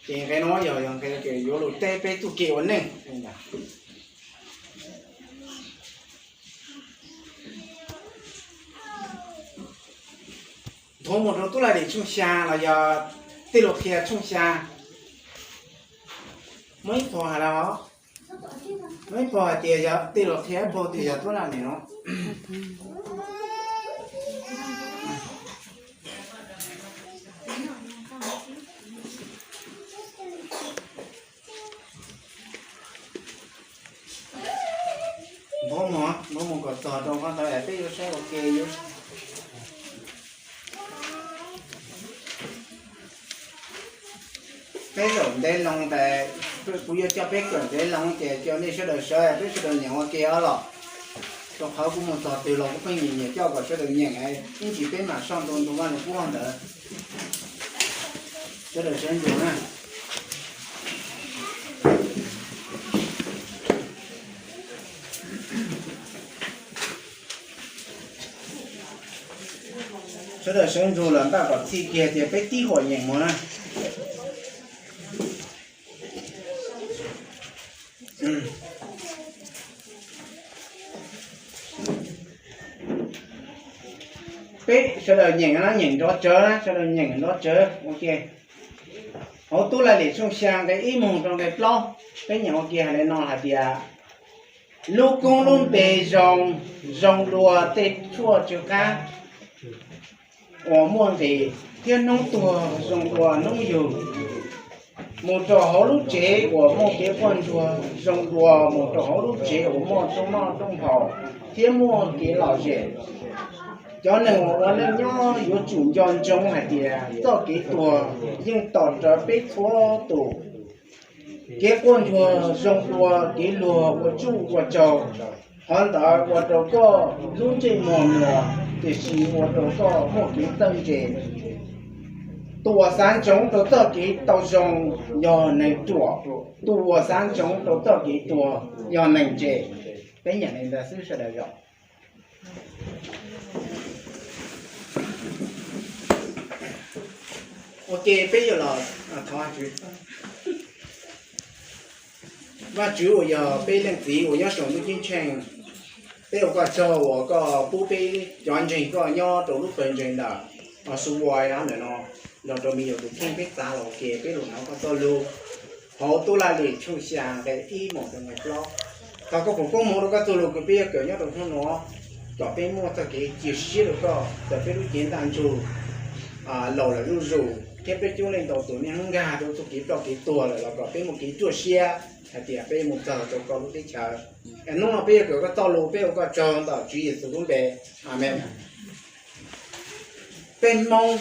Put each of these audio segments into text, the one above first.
Ces nqe no yog, yog nqe yuav lug teb peb txuj kev ua neej. Nthuav mus rau Tub Laj Lim tshooj xya los yog Tej Lus Qhia tshooj xya, muaj ib phau hais, muaj ib phau hais tias yog Tej Lus Qhia, ib phau tias yog Tub Laj Lim no. Nthuav mus, nthuav mus kom txog rau qhov ntawd peb yuav saib ua ke. Peb zaum ntev loo tas, kuv yuav coj peb kawm ntev loo ces coj nej sawv daws sawv, peb sawv daws nyeem ua ke os los. Rau qhov kuv mus txog twg los kuv pheej nyiam nyiam coj kom sawv daws nyeem, ib ntsis peb mam soj ntua ntu Vaj Lug Kub ntawd. Sawv daws sawv ntsug na. Sawv daws sawv ntsug los npaj kom txhij kiag ces peb tib huam nyeem mus na. Peb sawv daws nyeem na, nyeem nrov tsawv na, sawv daws nyeem nrov tsawv ua ke. Hauv Tub Laj Lim tshooj xya nqe ib mus rau nqe plaub, peb nyeem ua ke hais li no hais tias, lub koob lub npe zoo, zoo dua tej tshuaj tsw qab uas muaj nqis, thiab hnub tuag zoo dua hnub yug, mus rau hauv lub tsev uas muaj kev quaj ntsuag, zoo dua mus rau hauv lub tsev uas muaj rooj noj rooj haus thiab muaj kev lom zem. Cov neeg uas ua neej nyob yuav tsum nco ntsoov hais tias txoj kev tuag yeej tos rawv peb txhua tus. Kev quaj ntsuag zoo dua kev luag ua tsuj ua tsaug, qhov ntawd ua rau koj lub ntsej muag muas, tiam sis ua rau koj muaj kev txawj ntse. Tus uas xav ntsoov rau txoj kev tau zoo yog neeg ruam, tus uas xav ntsoov rau txoj kev tuag yog neeg ntse. Peb nyeem li ntawd xwb sawv daws os. Ua ke peb yuav los thov Vajtswv. Vajtswv uas yog peb Leej Txiv uas nyob saum ntuj ceeb tsheej, peb ua koj tsaug uas koj pub peb cov ntseeg koj nyob rau lub pawg ntseeg ntawm Os Su Ua ntawm no, nrog rau me nyuam tus kheej peb txav los ua ke peb los hnov koj txoj lus hauv Tub Laj Lim tshooj xya nqe ib mus rau nqe plaub. Thov koj foom koob hmoov rau koj txoj lus uas peb yuav kawm nyob rau hnub no, kom peb muaj txoj kev cia siab rau koj, txawm peb lub cev ntaj ntsug laus lawm zuj zus thiab peb coob leej ntau tus niaj hnub nkag rau txoj kev ploj kev tuag lawm los kom peb muaj kev ruaj siab hais tias peb mus txog rau koj lub teb chaws. Hnub no peb yuav kawm koj txoj lus, peb ua koj tsaug ntawm Tswv Yexus lub npe, Amees. Peb Hmoob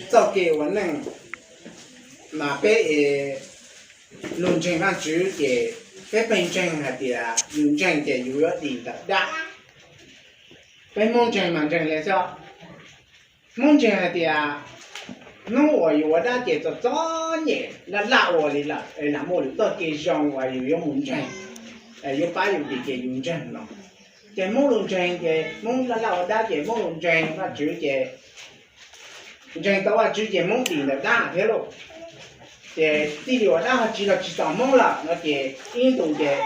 txoj kev ua neej mas peb es lug ntseeg Vajtswv ces peb pheej ntseeg hais tias yus ntseeg ces yus yuav dim ntawm dab. Peb Hmoob ntseeg mas ntseeg li xyov, Hmoob ntseeg hais tias hnub uas yus ua dab ces txom txom nyem laj laj ua li lawm es lam muaj lwm txoj kev zoo uas yus yuav mus ntseeg, yuav pab yus dim ces yus ntseeg no. Ces Hmoob lug ntseeg ces Hmoob laj laj ua dab ces Hmoob lug ntseeg Vajtswv ces ntseeg tau Vajtswv ces Hmoob dim ntawm dab thiab lauj. Ces txij li uas dab ho tsis los tsis tom Hmoob lawm no ces ib ntus ces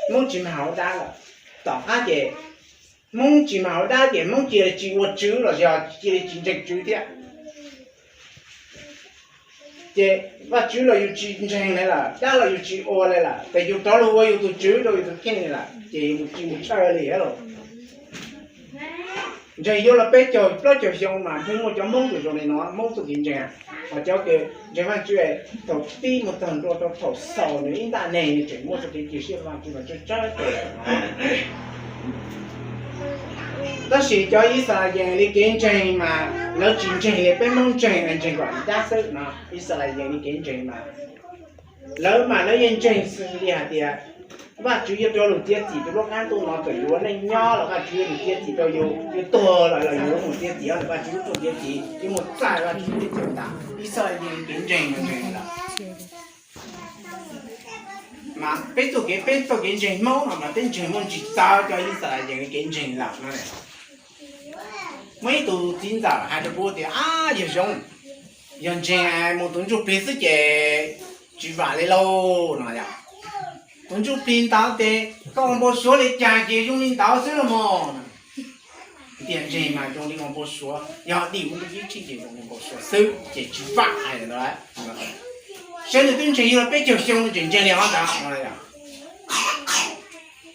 Hmoob tsis mag ua dab lawm. Tom qab ces Hmoob tsis mag ua dab ces Hmoob cia li tsis ua tswv los yog cia li tsis ntseeg tswv thiab. Ces Vajtswv los yus tsis ntseeg li lawm, dab los yus tsis ua li lawm, ces yus rov lug ua yus tus tswv rau yus tus kheej li lawm ces yus tsis mus tshawj li lauj. Ntseeg yuav los peb caug plaub caug xyoo mas pheej muaj cov Hmoob tus zoo li no, Hmoob txoj kev ntseeg. Ho cov kws ntseeg Vajtswv thaum pib mus txog ntua rau thaum xaus nws ib ntaj neeg nws tseem muaj txoj kev cia siab rau Vajtswv mas tsawg tsawg tus. Tab sis cov Yixalayees li kev ntseeg mas lawv tsis ntseeg li peb Hmoob ntseeg, ntseeg kom dab xwb no. Yixalayees li kev ntseeg mas lawv mas lawv yeej ntseeg xws li hais tias Vajtswv yuav rov lug txiav txim rau lub qab ntuj no, txawm yus ua neej nyob los Vajtswv yuav lug txiav txim rau yus, yus tuag lawm los yus yuav mus txiav txim, Vajtswv yuav tuaj txiav txim, yuav mus txaij Vajtswv lub teb chaws ntag. Yixalayees li kev ntseeg mas ntseeg li ntawd. Mas peb txoj kev, peb txoj kev ntseeg Hmoob no mas peb ntseeg muaj ntsis txawv cov Yixalayees li kev ntseeg lawm no. Muaj ib tug txiv ntxawm hais rau kuv tias, ab, yawg Zoov, Yog ntseeg mus tus ntsuj plig xwb ces tsis vam li lauj no yom. Tus ntsuj plig ntawd ces koj ua npau suav li cas ces zoo li ntawd xwb los mas. Tias ntseeg mas zoo li ua npau suav, yog dim mus ntuj ceeb tsheej ces zoo li npau suav xwb ces tsis vam hais li ntawd. Saib nws twb ntseeg yus peb caug xyoo nws tseem ntseeg li qhov ntawd no yom.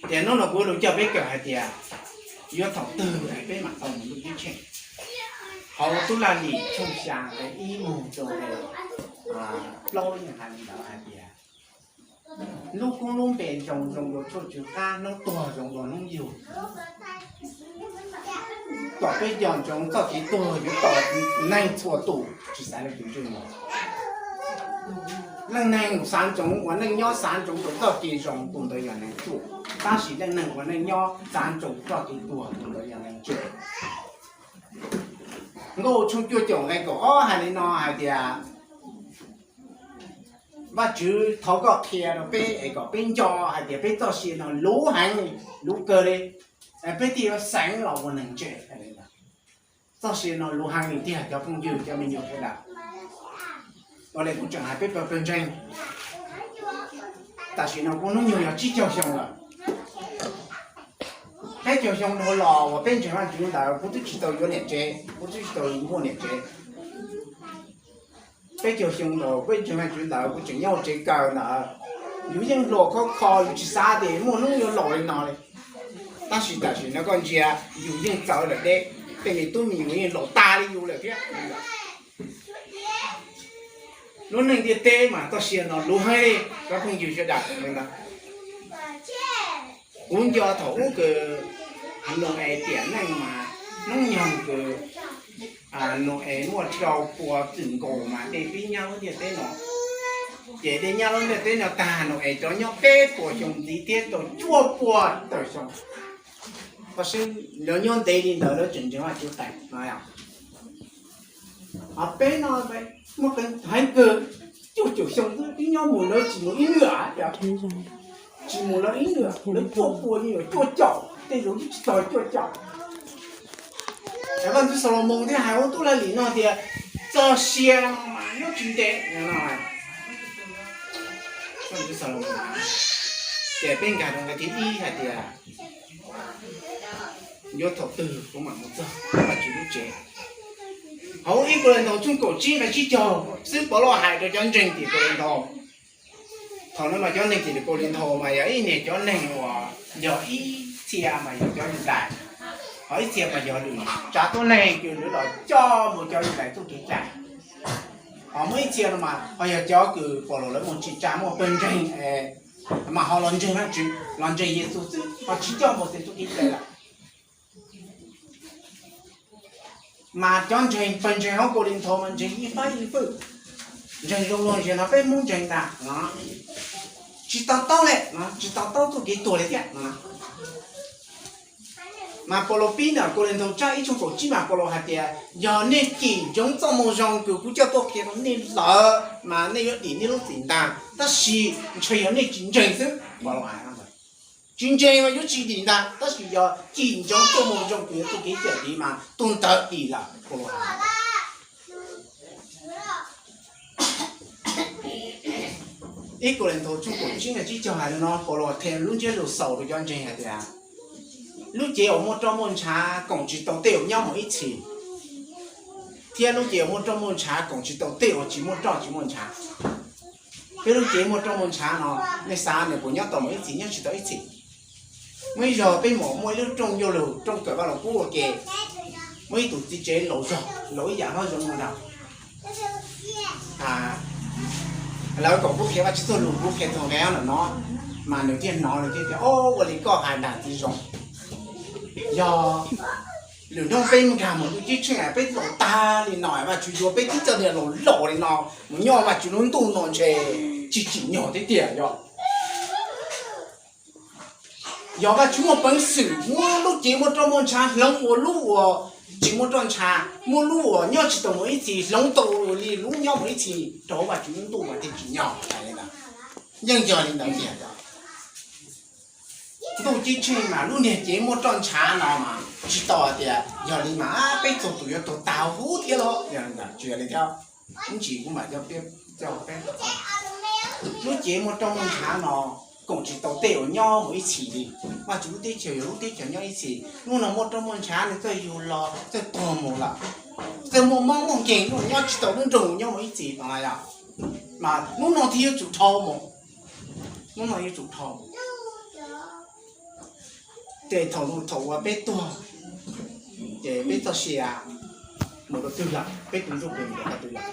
Tias hnub no kuv lus coj peb kawm hais tias yuav thaum twg peb mam tau mus ntuj ceeb tsheej. Hauv Tub Laj Lim tshooj xya nqe ib mus rau nqe plaub yeej hais li ntawd hais tias lub koob lub npe zoo zoo dua tshuaj tsw qab, hnub tuag zoo dua hnub yug. Kom peb nco ntsoov txoj kev tuag yuav tom neeg txhua tus tsis xaiv leej twg ntseeg. Leej neeg xav ntsoov ua neej nyob xav ntsoov rau txoj kev zoo tus ntawd yog neeg ruam, tab sis leej neeg ua neej nyob xav ntsoov txoj kev tuag tus ntawd yog neeg ntseeg. Nkauj tshooj cuaj caum nqe kaum ob hais li no hais tias Vajtswv thov koj qhia rau peb es kom peb nco hais tias peb txoj sia no luv heev, luv kawg li, peb thiaj yuav xeev los ua neeg ntseeg. Txoj sia no luv heev li tiag cov phooj ywg cov me nyuam sawv daws. Ua li kuv tseem hais peb pawg pawg ntseeg, tam sim no kuv hnub nyoog yog tsib caug xyoo lawm. Peb caug xyoo dhau los uas peb ntseeg Vajtswv ntawd kuv twb tsis tau yuav niam tsev, kuv twb tsis tau muaj niam tsev. Peb caug xyoo los peb ntseeg Vajtswv ntawd kuv tseem nyob hauv tsev kawm ntawd, yus yeej hluas khov kho yus tsis xav tias muaj hnub yuav laus li no li. Tab sis tam sim no koj ntsia yus yeej txawv lawm deb, tej me tub me nyuam yeej laus tas li yus lawm thiab. Lub neej ntiaj teb mas txoj sia no luv heev li cov phooj ywg sawv daws. Kuv nco thaum ub kws Nau-es tiam neej mas hnub nyoog kws Nau-es muaj rau pua txwm nkaus mas dej pib nyab lub ntiaj teb no. Ces dej nyab lub ntiaj teb no tag Nau-es cov nyob peb puas xyoo ntxiv thiab rau cuaj pua tawm xyoo. Qhov xwb lawv nyob ntev li ntawd lawv tseem ntseeg Vajtswv tais no. Ho peb no muaj qee heev kawg, cuaj caum xyoo xwb twb nyob mus lawv tsis mus ib lwm, tsis mus lawv ib lwm, lawv cuaj pua li cuaj caum, tej zaum twb tsis txog cuaj caum. Vaj ntxwv Xalumoos thiaj hais hauv Tub Laj Lim no tias txoj sia no mas nyob tsis ntev. Vaj ntxwv Xalumoos, ces peb nkag rau nqe thib ib hais tias yuav thaum twg kuv mam mus txog Vajtswv lub tsev. Hauv ib Kauleethaus tshooj kaum tsib nqe tsib caug xwb Paulus hais rau cov ntseeg tim Kauleethaus. Thaum no mas cov neeg tim Kauleethaus mas yog ib niag cov neeg uas yog ib txhia mas yog cov Yudais, ho ib txhia mas yog lwm tsav tuab neeg kws lawv los coj mus cov Yudais txuj kev cai. Ho muaj ib txhia no mas ho yog cov kws Paulus lawv mus tsim tsa muaj pawg ntseeg mas ho los ntseeg Vajtswv, los ntseeg Yexus xwb ho tsis coj mus tes txuj kev cai lawm. Mas cov ntseeg pawg ntseeg hauv Kauleethaus mas ntseeg ib fab ib fwj, ntseeg zoo luag zem no peb Hmoob ntseeg ntag. Tsis to taub li, tsis to taub txuj kev tuag li thiab. Mas Paulus pib ntawm Kauleethaus tsab ib tshooj kaum tsib mas Paulus hais tias yog nej cim ntsoov txoj moo zoo kws kuv coj tuaj qhia rau nej lawm mas nej yuav dim nej lub txim ntag, tab sis ntshe yog nej tsis ntseeg xwb. Paulus hais tsis ntseeg mas yuav tsis dim ntag, tab sis yog cim ntsoov txoj moo zoo kws yog txuj kev cai tiv mas tus ntawd dim lawm. Ib Kauleethaus tshooj kaum tsib nqe tsib caug hais li no, Paulus qhia lub ntsiab lus xaus rau cov ntseeg hais tias lub cev uas muaj roj muaj ntshav koom tsis tau tej uas nyob mus ib txhis, thiab lub cev uas muaj roj muaj ntshav koom tsis tau tej uas tsis muaj roj tsis muaj ntshav. Peb lub cev muaj roj muaj ntshav no, nej xav nws puas nyob tau mus ib txhis? Nyob tsis tau ib txhis. Muaj ib zaug peb mus muaj ib lub rooj yuav lug rooj kawm Vaj Lug Kub ua ke, muaj ib tug txiv tsev laus zog, laus ib yam hlob zoo ua ntag. Lawv kom kuv qhia Vajtswv txuj lug, kuv qhia txog nqe no, mas nws thiaj hnov nws thiaj tias, Au, ua li koj hais ntag txiv zoo. Yog lwm hnub peb nkag mus ntuj ceeb tsheej peb laus tag li no, Vajtswv yuav peb tib co niag laus laus li no mus nyob Vajtswv lub ntuj no ntshe tsis tsim nyog thiab tiag. Yog, yog Vajtswv muaj peev xwm muab lub cev muaj roj muaj ntshav hloov ua lub uas tsis muaj roj ntshav, muab lub uas nyob tsis tau mus ib txhis hloov tau li lub nyob mus ib txhis rau hauv Vajtswv lub ntuj mas thiaj tsim nyog hais li ntawd. Yeej yog li ntawd tiag. Ntuj ceeb tsheej mas lub niag cev muaj roj ntshav no mas tsis tau hais tias yog li mas peb txhua tus yuav tuag tag huv thiab los, tsis yog li thiab. Ib ntsis kuv mam coj peb, coj peb, lub cev muaj roj muaj ntshav no koom tsis tau tej uas nyob mus ib txhis li. Vajtswv lub teb chaws yog lub teb chaws nyob ib txhis, hnub no muaj roj muaj ntshav nws txawj yug los txawj tuag mus lawm, txawj muaj mob muaj nkeeg, nyob tsis tau lub nroog nyob mus ib txhis no yom. Mas hnub no thiaj yuav tsum dhau mus, hnub no yuav tsum dhau mus. Ces thaum, thaum uas peb tuag, ces peb txoj sia mus rau twg lawm, peb tus ntsuj plig mus rau qhov twg lawm?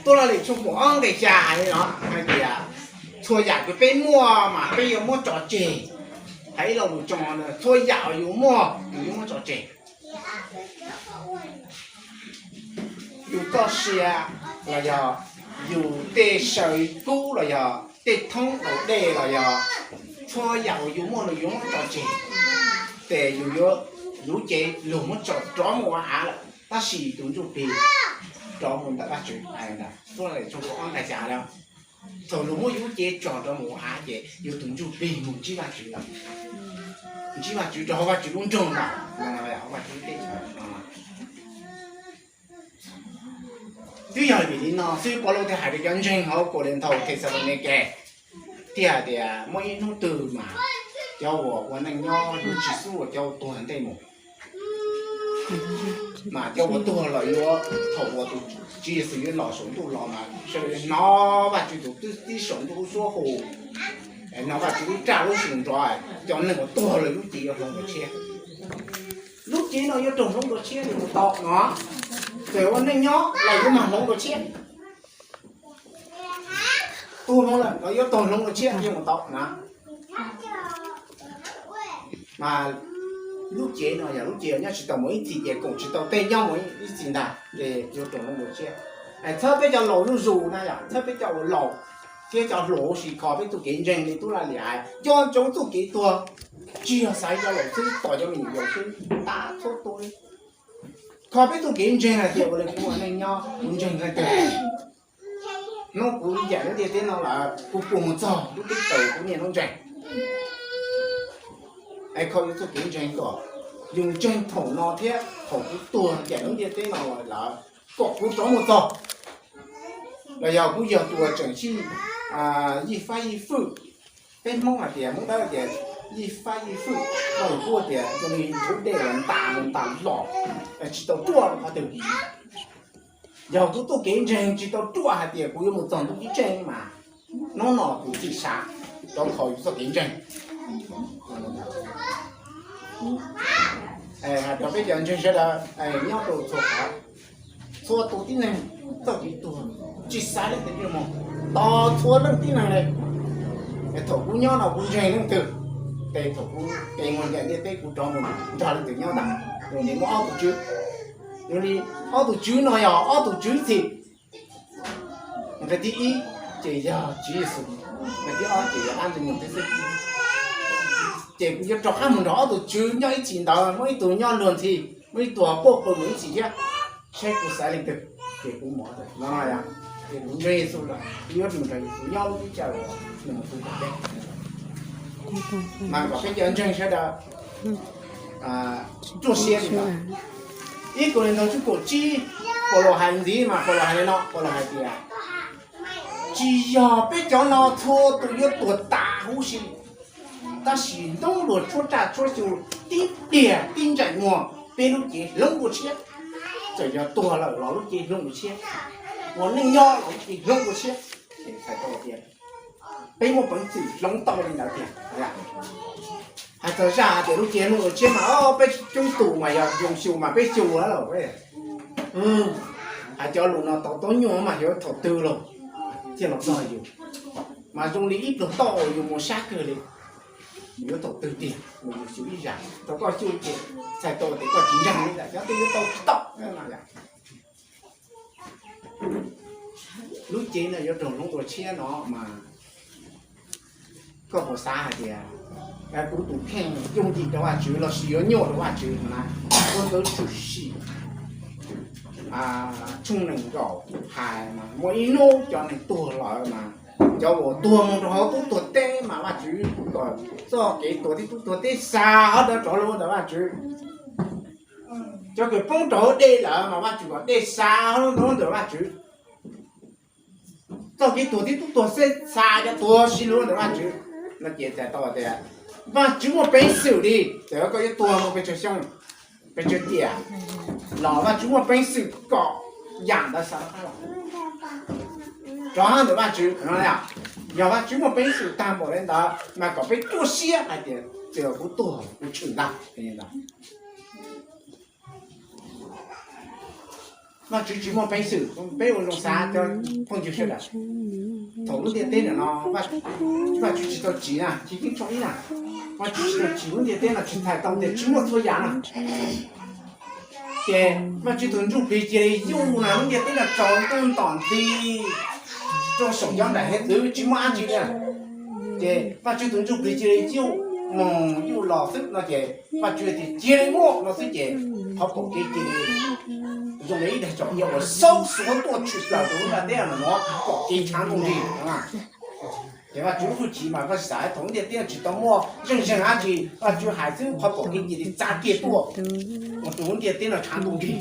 Tuaj Laj Lim tshooj kaum ob nqe xya hais li no hais tias, txhua yam uas peb muaj mas peb yuav muab tso tseg. Hais ib lo lus tso, txhua yam uas yus muaj yus yuav muab tso tseg. Yus txoj sia los yog yus tej saw kub los yog tej thoob daus dej los yog txhua yam uas yus muaj los yus muab tso tseg, ces yus yuav, lub cev luag muab tso rov mus ua av lawm, tab sis tus ntsuj plig rov mus ntawm Vajtswv. Tuaj Laj Lim tshooj kaum ob nqe xya lawm. Thaum luag muab yus lub cev tso rov mus ua av ces yus tus ntsuj plig mus ntsib Vajtswv lawm, ntsib Vajtswv rau hauv Vajtswv lub nroog lawm. Hauv Vajtswv lub teb chaws no, twb yog vim li no xwb Paulus thiaj hais rau cov ntseeg hauv Kauleethaus, Thexalaunikes thiaj hais tias muaj ib hnub twg mas cov uas ua neej nyob yuav tsis xub ua cov uas tuag ntej mus. Mas cov uas tuag los yuav, thaum uas tus Tswv Yexus yuav los saum ntuj los mas sawv daws hnov Vajtswv tus tib, tib saum ntuj lub suab hu, hnov Vajtswv lub raj lub xyoo nrov, cov neeg uas tuag lawm lub cev yuav hloov dua tshiab. Lub cev no yuav raug hloov dua tshiab li mus tau no. Txawm ua neej nyob los yuav mag hloov dua tshiab. Tuag hloov lawm los yuav tau hloov dua tshiab li mus tau na. Mas lub cev no yog lub cev uas nyob tsis tau mus ib txhis ces koom tsis tau tej nyob mus ib txhis ntag, ces yuav raug hloov dua tshiab. Txhawb peb cov laus zuj zus na yom, txhawb peb cov uas laus thiab cov hluas huv si kho peb txoj kev ntseeg li tub Laj Lim hais, coj ntsoov txoj kev tuag tsis yog xaiv cov laus xwb, tos cov me nyuam yaus xwb, tas txhua tus li. Kho peb txoj kev ntseeg hais tias ua li kuv ua neej nyob kuv ntseeg leej twg? Hnub kuv ncaim lub ntiaj teb no lawm kuv puas mus txog lub teb chaws kuv niaj hnub ntseeg? Es kho yus txoj kev ntseeg kom yus ntseeg thaum no thiab thaum kuv tuag ncaim lub ntiaj teb no lawm kom kuv rov mus txog. Los yog kuv yog tus uas tseem sij yij fab yij fwj, peb Hmoob hais tias, Hmoob Dawb tias yij fab yij fwj, Hmoob Luj tias zoo li nchuav dej los ntas mus ntas los, tsis tau ruaj qhov twg. Yog kuv txoj kev ntseeg tsis tau ruaj hais tias kuv yuav mus txog ntuj ceeb tsheej mas hnub no kuv txim xav rov kho yus txoj kev ntseeg. Hais rau peb cov ntseeg sawv daws nyob rau txhua qhov, txhua tus tib neeg txoj kev tuag tsis xaiv leej twg li mus, tos txhua leej tib neeg li. Es thaum kuv nyob no kuv ntseeg leej twg, ces thaum kuv tes muag ncaim ntiaj teb kuv rov mus nrog leej twg nyob ntag. Yog li muaj ob tus tswv, yog li ob tus tswv no yog ob tus tswv txhim. Nqe thib ib ces yog Tswv Yexus, nqe thib ob ces yog dab ntxwg nyoog thiab xwb. Ces kuv yuav rov qab mus nrog ob tus tswv nyob ib txhis ntawd, muaj ib tug nyob luag ntxhi, muaj ib tug ho quaj qw mus ib txhis thiab. Saib kuv xaiv leej twg ces kuv mus no. Ces kuv ntseeg Yexus lawm, kuv yuav mus nrog Yexus nyob lub teb chaws uas nws mus tu tom ntej. Mas kom peb cov ntseeg sawv daws ruaj siab li ntawd. Ib Kauleethaus tshooj kaum tsib, Paulus hais ntxiv mas Paulus hais li no, Paulus hais tias, tsis yog peb cov no txhua tus yuav tuag tas huv si, tab sis ntoob luag tshuab raj tshuab xyu tib pliag tib ntsais muag peb lub cev hloov dua tshiab. Txawm yog tuag lawm los lub cev hloov dua tshiab, ua neej nyob los lub cev hloov dua tshiab. Txhais tau tias peb muaj peev xwm hloov tau li ntawd tiag. Hais txog zaj hais tias lub cev hloov dua tshiab mas peb coob tus mas yog yoo xyu mas peb xyu lawm. Hais cov lus no tau tub nyuaj mas yuav thaum twg los thiaj los txog yus. Mas zoo li ib pluag tauj yus mus sab kawg li, yuav thaum twg tiag mus yus xyu ib zag. Thaum koj xyu ces txhais tau tias koj tsis ntseeg li lawm, cov twg yuav tau tsis tau. Lub cev no yuav raug hloov dua tshiab no mas koj puas xav hais tias kuv tus kheej yooj yim rau Vajtswv lossis yuav nyuaj rau Vajtswv no na? Koj ntawd tshwm sim tshooj nees nkaum hais mas muaj ib hnub cov neeg tuag lawm mas cov uas tuag mus rau hauv tub tuag teb mas Vajtswv kom txoj kev tuag tib tub tuag teb xa hov ntawd rov lub ntawm Vajtswv. Cov kws poob rau hauv dej lawm mas Vajtswv kom dej xa hov ntawd ntawm Vajtswv. txoj kev tuag tib tub tuag xwb, xav cov tuag sib hlub ntawm Vajtswv no ces txhais tau tias Vajtswv muaj peev xwm li, txawm koj yuav tuag mus pes tsawg xyoo, pes tsawg tiam, los Vajtswv muaj peev xwm kom yam ntawd xav rov qab los rov ntawm Vajtswv no. Yog Vajtswv muaj peev xwm tag npaum li ntawd mas kom peb ruaj siab hais tias txawm kuv tuag kuv tshwm ntag. Vajtswv tsis muaj peev xwm, peb ua zoo xav cov phooj ywg sawv daws. Thaum lub ntiaj teb no, Vajtswv tsis tau tsim na, Chiv Keeb tshooj ib na, Vajtswv tsis tau tsim lub ntiaj teb no tsis txhais tau tias tsis muaj txhua yam na. Ces Vajtswv tus ntsuj plig cia li yuj na, lub ntiaj teb no tsaus ntuj ntom ntxiv rau saum cov nraim hiav txwv tsis muaj dab tsi li. Ces Vajtswv tus ntsuj plig cia li yuj mus yuj los xwb no ces Vajtswv tias cia li muaj no xwb ces qhov pom kev cia li zoo li ib daig tsom iav uas xaub xuav tuaj tshwm plaws rau lub ntiaj teb no, pom kev tshav ntuj nrig. Ces Vajtswv lub hwj chim mas koj xav thaum lub ntiaj teb no tsis tau muaj zeej zeeg dab tsi, Vajtswv hais xwb qhov pom kev cia li txav kiag tuaj ua rau lub ntiaj teb no tshav ntuj nrig.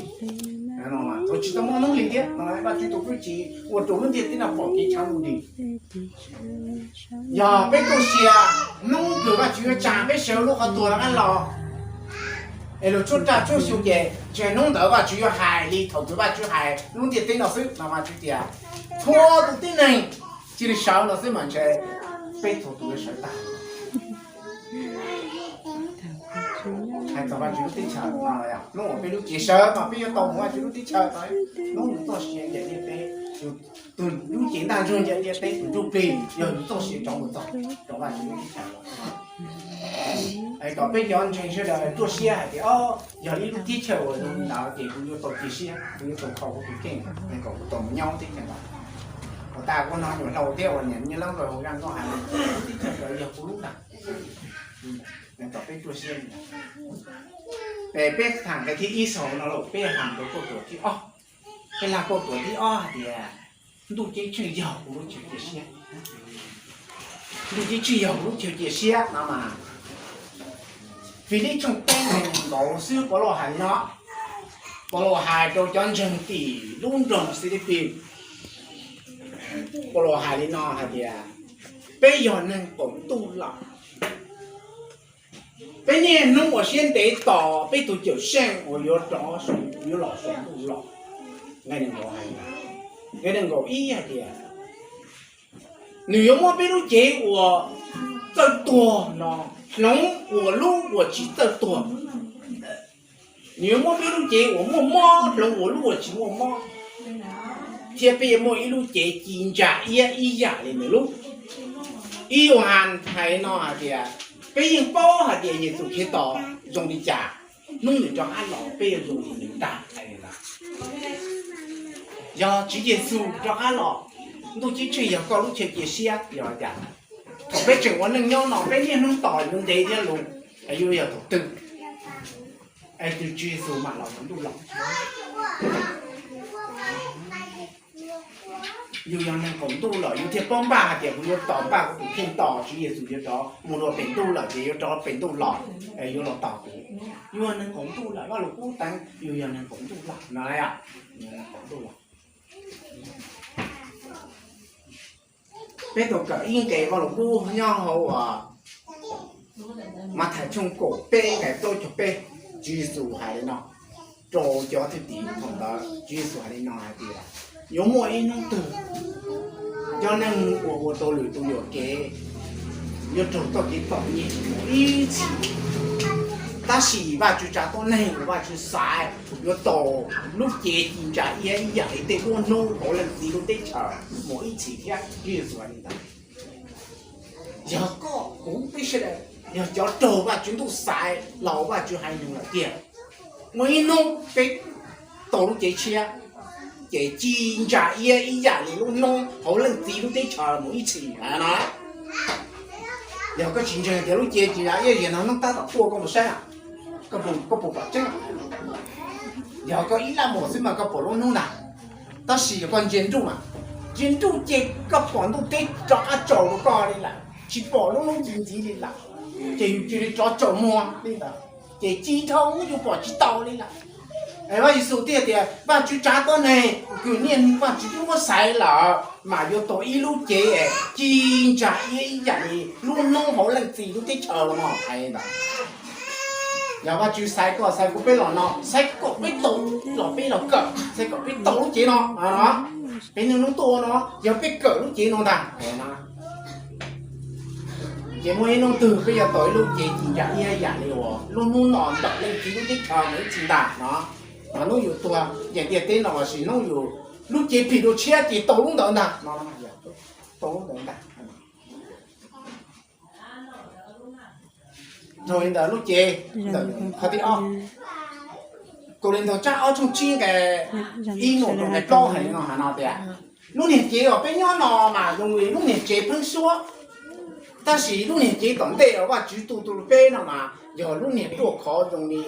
Thaum tsis tau muaj hnub hli thiab, Vajtswv tus hwj chim ua rau lub ntiaj teb no pom kev tshav ntuj nrig. Yog peb tuaj sia hnub twg Vajtswv yuav tsa peb sawv lub qhov tuag rov qab los, es luag tshuab raj tshuab xyu ces tsis hais hnub ntawd Vajtswv yuav hais li thaum twg Vajtswv hais lub ntiaj teb no xwb no Vajtswv tias txhua tus tib neeg cia li sawv no xwb mas ntshe peb txhua tus yuav sawv tag. Hais txog Vajtswv lub teb chaws, hnub uas peb lub cev sawv mas peb yuav tau mus Vajtswv lub teb chaws, hnub nws txoj sia ncaim ntiaj teb, tus lub cev ntaj ntsug ncaim ntiaj teb, tus ntsuj plig yog nws txoj sia rov mus txog rau Vajtswv lub teb chaws. Es kom peb cov ntseeg sawv daws ruaj siab hais tias, o, yog ib lub teb chaws uas zoo li ntawd ces kuv yuav tau cia siab, kuv yuav tau kho kuv tus kheej es kom kuv tau mus nyob lub teb chaws ntawd. Ua tas kuv hnov nyuam hlau thiab uas niam nyiaj leeb rau hauv zaj nkauj hais tias lub teb chaws ntawd yog kuv lub ntag. Kom peb ruaj siab li ntawd. Es peb thaam nqe thib ib saum no los peb hais rau kauj ruam thib ob. Peb hais kauj ruam thib ob hais tias ntuj ceeb tsheej yog kuv lub chaw cia siab. Ntuj ceeb tsheej yog kuv lub chaw cia siab no mas, Filip tshooj peb nqe nees nkaum xwb Paulus hais li no. Paulus hais rau cov ntseeg tim lub nroog Filipis, Paulus hais li no hais tias, peb yog neeg qaum ntuj lawm. Peb niaj hnub ua siab ntev tos peb tus Cawmseej uas yuav rov, yuav los saum ntuj los. Nqe nees nkaum hais, nqe nees nkaum ib hais tias, nws yuav muab peb lub cev uas txawj tuag no hloov ua lub uas tsis txawj tuag. Nws yuav muab peb lub cev uas muaj mob hloov ua lub uas tsis muaj mob, thiab peb yuav muaj ib lub cev ci ntsa iab ib yam li nws lub. Ib Yauhas hais no hais tias, peb yeej paub hais tias Yexus Khetos zoo li cas, hnub nws rov qab los peb yuav zoo li nws ntag. Yog Tswv Yexus rov qab los, ntuj ceeb tsheej yog koj lub chaw cia siab yog cas? Thaum peb tseem ua neej nyob no peb niaj hnub tos yuav ntev thiab lus, yuav yog thaum twg es tus Tswv Yexus mam los saum ntuj los? Yus yog neeg qaum ntuj lawm yus thiaj paub npaj hais tias kuv yuav tos npaj kuv tus kheej tos Tswv Yexus yuav rov mus rau pem ntuj lawm ces yuav rov pem ntuj los, yuav los tos kuv. Yus yog neeg qaum ntuj lawm, Vaj Lug Kub teev yus yog neeg qaum ntuj lawm no. Qaum ntuj lawm. Peb tau kawm ib nqe Vaj Lug Kub nyob hauv Mathais tshooj kaum peb nqe plaub caug peb, Tswv Yexus hais li no rau cov thwj tim thaum ntawd, Tswv Yexus hais li no hais tias, yuav muaj ib hnub twg cov neeg uas ua tau lwm tus yuam kev yuav raug txoj kev txom nyem mus ib txhis. Tab sis Vajtswv tsa tuab neeg uas Vajtswv xaiv yuav tau lub cev ci ntsa iab ib yam li tej duab hnub hauv Leej Txiv lub teb chaws mus ib txhis thiab. Tswv Yexus hais li ntawd. Yog koj kuv peb sawv daws yog cov raug Vajtswv ntuj xaiv los Vajtswv haiv neeg lawm tiag, muaj ib hnub peb tau lub cev tshiab, ces ci ntsa iab ib yam li lub hnub hauv Leej Txiv lub teb chaws mus ib txhis no. Yog koj tsis ntseeg tias lub cev ci ntsa iab ziag no hnub tab tom tuaj koj mus saib, koj puas pom tseeb? Yog koj ib laj mus xwb mas koj pom lub hnub ntag. Tab sis yog koj ntsia nruj mas, ntsia nruj ces koj pom ntuj teb rov qab tsaus rau koj li lawm, tsis pom lub hnub ci ntxiv li lawm. Ces yus cia li rov tsaus muag li ntawd, ces ci dhau yus pom tsis tau li lawm. Vaj Yexus thiaj tias Vajtswv tsav tuab neeg kws niaj hnub Vajtswv twb muab xaiv lawm mas yuav tau ib lub cev ci ntsa iab ib yam li lub hnub hauv leej txiv lub teb chaws los no hais ntawd. Yog Vajtswv xaiv koj xaiv kuv peb los no, xaiv kom peb tau, los peb los kawm, xaiv kom peb tau lub cev no. Peb niaj hnub tuaj no, yog peb kawm lub cev no ntag, ces muaj ib hnub twg peb yuav tau ib lub cev ci ntsa iab yam li uas lub hnub no ntawm leej txiv lub teb chaws mus ib txhis ntag no. Mas hnub yus tuag nce ntiaj teb no lossis hnub yus lub cev plhis dua tshiab ces tau lub ntawd ntag no, tau lub ntawd ntag. Dhau li ntawd lub cev, qhov thib ob, Kauleethaus tsab ob tshooj tsib nqe ib mus rau nqe plaub hais li no hais no tias, lub niag cev uas peb nyob no mas zoo li lub niag tsev pheeb suab, tab sis lub niag cev tom ntej uas Vajtswv tu tu rau peb no mas yog lub niag ruaj khov zoo li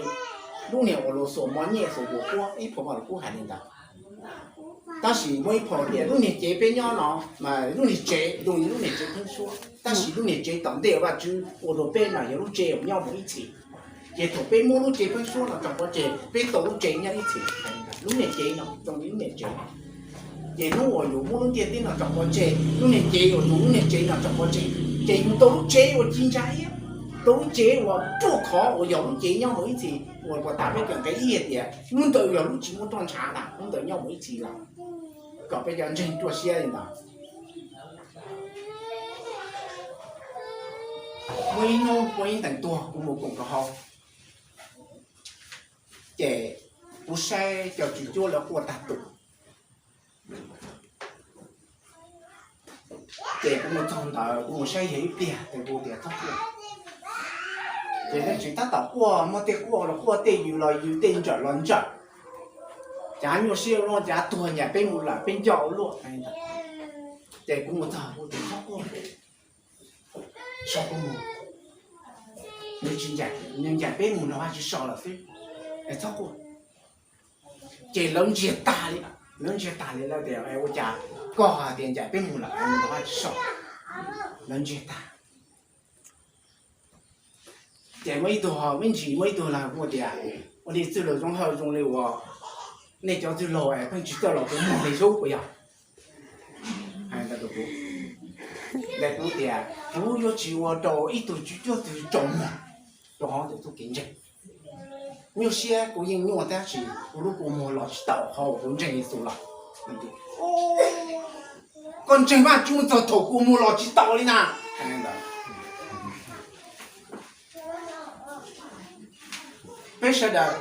lub niag uas luag xuas mov nyem xuas nkuas quab, ib phau vaj lug kub hais li ntawd. Tab sis muaj ib phau tias lub niag cev peb nyob no mas lub niag tsev zoo li lub niag tsev pheeb suab, tab sis lub niag tsev tom ntej uas Vajtswv ua rau peb mas yog lub tsev uas nyob mus ib txhis. Ces thaum peb muab lub tsev pheeb suab no tso pov tseg, peb tau lub tsev nyob ib txhis. Lub niag cev no zoo li lub niag tsev, ces hnub uas yus muab lub ntiaj teb no tso pov tseg, lub niag cev uas yus lub niag tsev no tso pov tseg, ces yus tau lub tsev uas ci ntsa iab, tau lub cev uas ruaj khov uas yog lub cev nyob mus ib txhis uas puas tas peb kawm nqe ib hais tias hnub ntawd yog lub tsis muaj roj ntshav ntag, hnub ntawd nyob mus ib txhis lawm, kom peb cov ntseeg ruaj siab li ntawd. Muaj ib hnub muaj ib ntees tuag kuv mus koom rau hauv, ces kuv saib cov tswv cuab lawv quaj tag tus. Ces kuv mus txog ntawd kuv mus saib yawg ib pliag ces kuv tias txhob quaj. Ces leej tsev tab tom quaj, muab tej quaj los quaj, tej yws los yws, tej ntsawm los ntsawm. Cav nyuaj siab ua luaj, cav tuag ncaim peb mus lawm, peb nco ua luaj. Ces kuv mus txog kuv tias txhob quaj, so kuv mus, nws tsis ncaim, nws ncaim peb mus nrog Vajtswv so lawm xwb, es txhob quaj. Ces lawv ntsiag tag li, lawv ntsiag tag li, lawv tias ua cas koj hais tias ncaim peb mus lawm es mus nrog Vajtswv so, lawv ntsiag tag. Ces muaj ib tug, me ntsis muaj ib tug laus kuj tias, ua li txwj laug Zoo Hawj zoo li uas nej cov txwj laug es pheej tsis txawj los kuv muag li sub puas yog? Hais ntawd rau kuv, kuv tias kuv yuav tsis ua rau ib tug tswv cuab twg tsaus muag rau hauv ntawm txoj kev ntseeg. Nyuaj siab kuv yeej nyuaj tab sis kuv lub kua muag los tsis tau qhov uas kuv ntseeg Yexus los. Koj ntseeg Vajtswv mus txog thaum kua muag los tsis tau li na. Peb sawv daws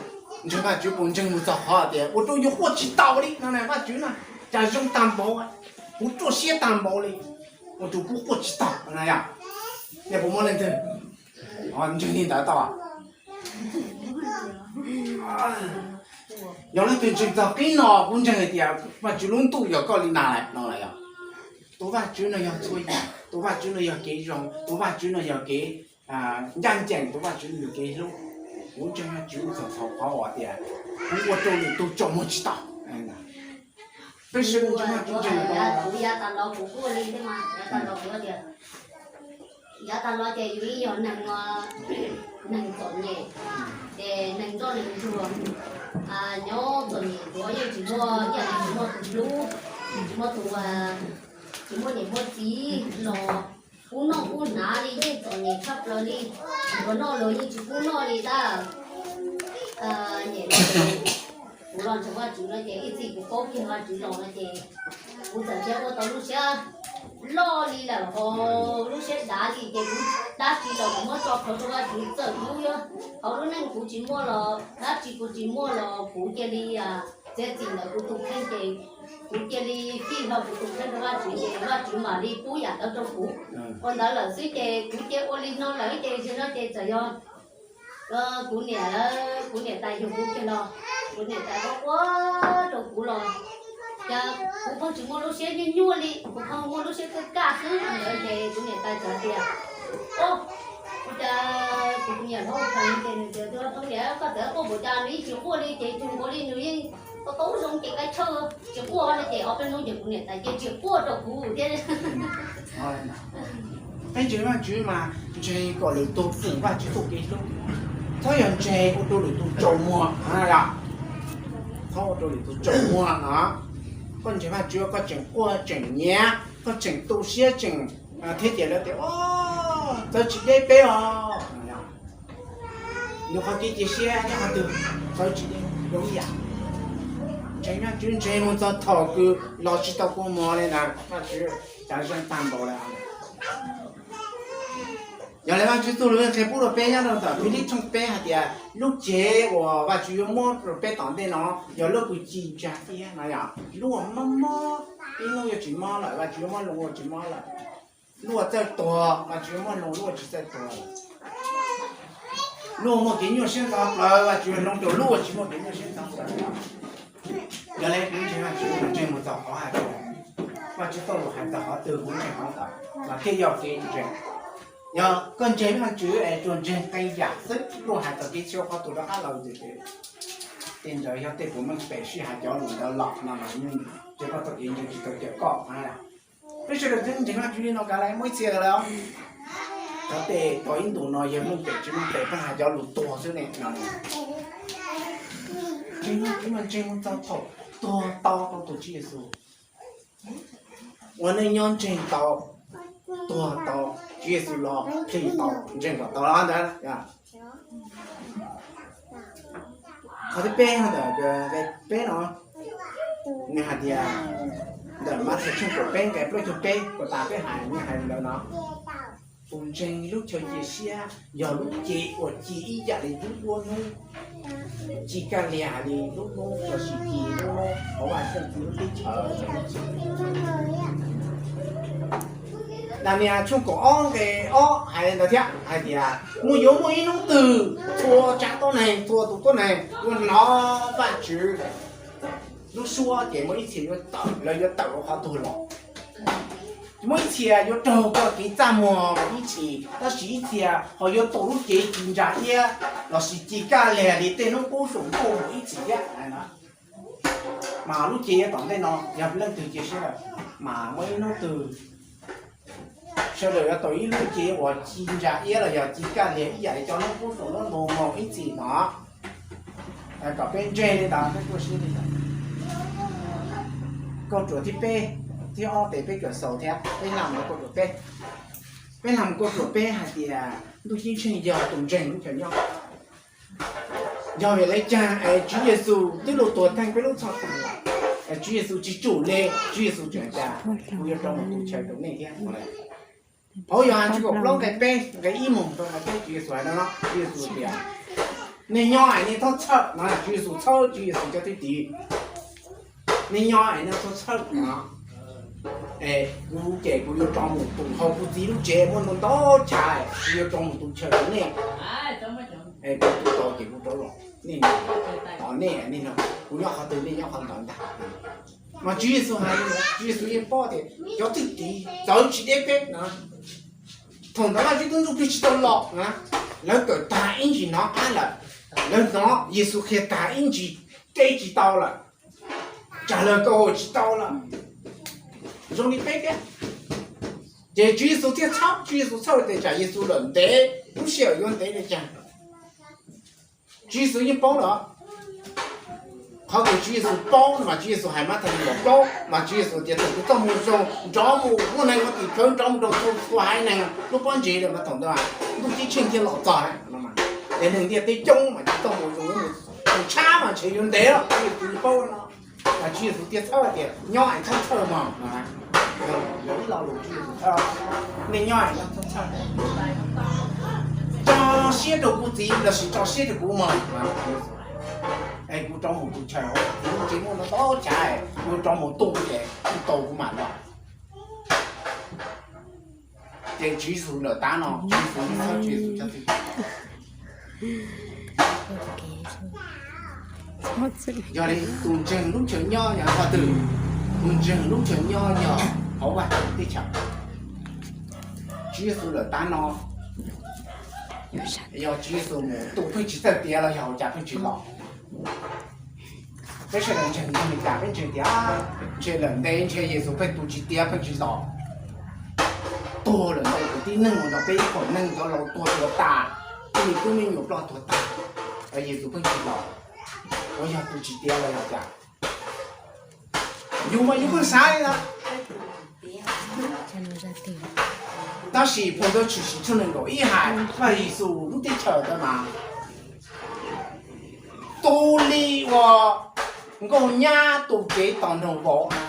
ntseeg Vajtswv puas ntseeg mus txog qhov tias ua rau yus quaj tsis tau li no na? Vajtswv na, cas zoo tag npaum, kuv ruaj siab tag npaum li, ua rau kuv quaj tsis tau na yom? Nej puas muaj leej twg ntseeg li ntawd tau? Yog leej twg ntseeg txog qib no, kuv ntseeg hais tias Vajtswv lub ntuj yog koj li na lawm no lawm yom? Tus Vajtswv no yog txhua yam, tus Vajtswv no yog kev zoo, tus Vajtswv no yog kev ncaj ncees, tus Vajtswv no yog kev hlub. Kuv ntseeg Vajtswv mus txog thaum qhov uas tias kuv ua rau lwm tus tsaus muag tsis tau. Peb sawv daws ntseeg Vajtswv ntseeg tau. Kuv yav tas los kuv kuj li thiab mas, yav tas los kuv tias, yav tas los ces yus ib yog neeg, neeg txom nyem, ces neeg nroj neeg nruag, nyob txom nyem tuav yeej tsis muaj, yeej tsis muaj tus hlub, tsis muaj tus, tsis muaj niam muaj txiv los pub noj pub hnav li, yeej txom nyem tshaj plaws li. Ua noj los yeej tsis pub noj li tab. Nyem los kuv los ntseeg Vajtswv no ces ib txhij kuv paub kiag Vajtswv los no ces kuv txawm thiaj ua tau lub siab loj li lawm ho, lub siab dav li ces kuv dab tsi los kuv muab tso plhuav rau Vajtswv. Txawm kuv yuav hauv lub neej kuv tsis muaj los dab tsi kuv tsis muaj los kuv cia li txiav txim ntawm kuv tus kheej ces kuv cia li fij hlo kuv tus kheej rau Vajtswv ces Vajtswv mam li pub yam ntawd rau kuv. Ua ntawd lawm xwb ces kuv cia ua li no lawm ces zaum no ces txawm yog kuv niam, kuv niam tais yug kuv kiag los, kuv niam tais ua ua rau kuv los, cas kuv pheej tsis muaj lub siab nyuaj nyuaj li, kuv pheej muaj lub siab kaj kaj xwb. Ntawd ces kuv niam tais txawm tias, o, ua cas kuv niam hlob pheej ces nws tias, hlob niam, koj txawm quaj npaum cas nws yeej tsis quaj li, ces tsuas nkaus li nws yeej tau zoo ces kav chawj tsis quaj no ces ob peb hnub ces kuv niam tais ces tsis quaj rau kuv thiab. Peb ntseeg Vajtswv mas ntseeg kom lwm tus pom Vajtswv txoj kev hlub, txhob yog ntseeg ua rau lwm tus tsaus muag. thaub ua rau lwm tus tsaus muag no. Koj ntseeg Vajtswv koj tseem quaj tseem nyiav, koj tseem tu siab tseem, thiab ces lawv tias, txawv tsis deb peb os. Nyob qhov kev cia siab nyob qhov twg, txawv tsis deb zoo ib yam. Ntseeg Vajtswv ntseeg mus txog thaum kws los tsis tau kua muag li ntawd, Vajtswv tsav zeeg tag npaum li. Yog li Vajtswv txuj lus qhia pub rau peb nyob rau ntawm Filip tshooj peb hais tias lub cev uas Vajtswv yuav muab rau peb tom ntej no yog lub kws ci ntsa iab no yom, lub uas mob mob, ib hnub yuav tsis mob lawm, Vajtswv yuav muab loo ua tsis mob lawm. Lub uas txawj tuag, Vajtswv yuav muab loo lub uas tsis txawj tuag lawm. Lub uas muaj kev nyuaj siab ntxhov plawv, Vajtswv yuav loo rau lub uas tsis muaj kev nyuaj siab ntxhov plawv. Yog li peb ntseeg Vajtswv, ntseeg mus txog qhov hais tias Vajtswv txoj lus hais txog qhov twg kuv ntseeg qhov ntawd, mas thiaj yog kev ntseeg. Yog koj ntseeg Vajtswv es tsuas ntseeg qee yam xwb, luag hais txog kev txhua qhov tuag rov qab los ntxiv, tej ntawd yog tej puas meej pem sij hawm cov lus ntawd los no mas yeej tsis, koj txoj kev ntseeg tsis tau cawm koj. Peb sawv daws twb ntseeg Vajtswv li no kav lawm, muaj ib txhia lawm. Cov tej tau ib ntus no yog meej pem tsis meej pem pheej hais cov lus tuag xwb ne no. Ntseeg Vajtswv mas ntseeg mus txog thaum tuag tau rau tus Tswv Yexus. Ua neej nyob ntseeg tau, tuag tau, Tswv Yexus los qhia tau, ntseeg kom tau ntawd. Qhov thib peb ntawm nqe peb no, nws hais tias, ntawm Mathais tshooj kaum peb nqe plaub caug peb, puag ta peb hais nws hais li ntawd no. Tus ntseeg lub chaw cia siab yog lub cev uas ci ib yam li lub duab hnub, ci kaj liag li lub hnub lossis ci lub hnub hauv vaj xeej txwv lub teb chaws. Daniel tshooj kaum ob nqe ob hais li ntawd thiab hais tias, muaj, yuav muaj ib hnub twg txhua tsav tuab neeg, txhua tus tuab neeg yuav hnov Vajtswv lub suab ces muaj ib txhia yuav tawm, lawv yuav tawm hauv qhov tuag los. Muaj ib txhia yuav raug koj kev txaj muag ib txhis, tab sis ib txhia ho yuav tau lub cev ci ntsa iab lossis ci kaj liag li tej hnub qub saum ntuj mus ib txhis thiab. Mas lub cev tom ntej no yog leej twg cia siab lawm, mas muaj ib hnub twg sawv daws yuav tau ib lub cev uas ci ntsa iab los yog ci kaj liag ib yam li cov hnub qub saum ntuj mus ib txhis no. Kom peb ntseeg li ntawd, peb tuaj siab li ntawd. Kauj ruam thib peb, thib ob tes peb kawm xaus thiab, peb hla mus kauj ruam peb. Peb hla mus kauj ruam peb hais tias ntuj ceeb tsheej yog tus ntseeg lub chaw nyob. Yog vim li cas es Tswv Yexus twb los tuag theej peb lub txhoj tag lawm, es Tswv Yexus tsis tsum li, Tswv Yexus tseem hais tias, kuv yuav rov mus tu chaw rau nej thiab. Phau Yauhas tshooj kaum plaub nqe peb, nqe ib mus rau nqe peb Tswv Yexus hais no, Tswv Yexus tias, nej nyob es nej txhob txhawj no, Tswv Yexus txhawb Tswv Yexus cov thwj tim. Nej nyob es nej txhob txhawj no, es kuv ces kuv yuav rov mus tu hauv kuv txiv lub tsev muaj ntau ntau chav, kuv yuav rov mus tu chaw rau nej. Es kuv tu tau ces kuv rov los, nej, nej, kuv nyob qhov twg nej nyob qhov ntawd ntag. Mas Tswv Yexus hais li ntawd, Tswv Yexus yeej paub tias cov thwj tim txawv tsis deb peb no. Thaum ntawd Vajtswv tus ntsuj plig tsis tau los na, lawv kawm tag ib ntsis hnov qab lawm, lawv hnov Yexus qhia tag ib ntsis, teb tsis tau lawm, tsav lawv kaum tsis tau lawm, zoo li peb thiab. Ces Tswv Yexus thiaj txhawb, Tswv Yexus txhawb tias tsam Yexus lawm ntev, lub sij hawm yuav ntev li cas. Tswv Yexus yeej paub lawm. Qhov uas Tswv Yexus paub no mas Tswv Yexus hais Mathais nees nkaum plaub mas Tswv Yexus tias thaum kuv txoj moo zoo nrov mus muaj neeg ua tim khawv nrov mus rau txhua haiv neeg lub pob ntseg lawm mas thaum ntawd ntuj ceeb tsheej thiaj los txog. Ces neeg ntiaj teb coob mas tsis txoj moo zoo, mus tshab mas ntshe yuav ntev lawm, Tswv Yexus yeej paub no. Mas Tswv Yexus thiaj txhawb tias nyob es txhob txhawj mog. Yog ib lo lus Tswv Yexus txhawb, nej nyob es nyob txhob txhawj, tso siab rau kuv txiv lossis tso siab rau kuv mog. Es kuv rov mus tu chaw, kuv tsis muaj ntau chav, kuv rov mus tu ces kuv tau kuv mam los. Ces Tswv Yexus lawm tab no, Tswv Yexus txhawb Tswv Yexus cov thwj tim. Yog li tus ntseeg lub chaw nyob yog qhov twg? Tus ntseeg lub chaw nyob yog hauv Vaj Tswv teb chaws. Tswv Yexus lawm tab no, yog Tswv Yexus mus tu pheej tsis txawj tiav los yog ua cas pheej tsis los? Peb sawv daws ntseeg ntseeg li cas peb ntseeg tias ntshe lawm ntev ntshe Yexus pheej tu tsis tiav pheej tsis los. Tuag lawm ntau tus tib neeg uas nrog peb ib phaum neeg cov laus tuag tuag tas, tib neeg tub me nyuam ploj tuag tas, Yexus pheej tsis los. Yog tus tsis tiav los yog cas? Yus mas yus pheej xav li ntawd. Tab sis phau ntawv Tshwm Sim tshooj nees nkaum ib hais Vaj Yexus lub teb chaws ntawd mas tus li uas nkauj nyab tus kev tos nrog vauv na,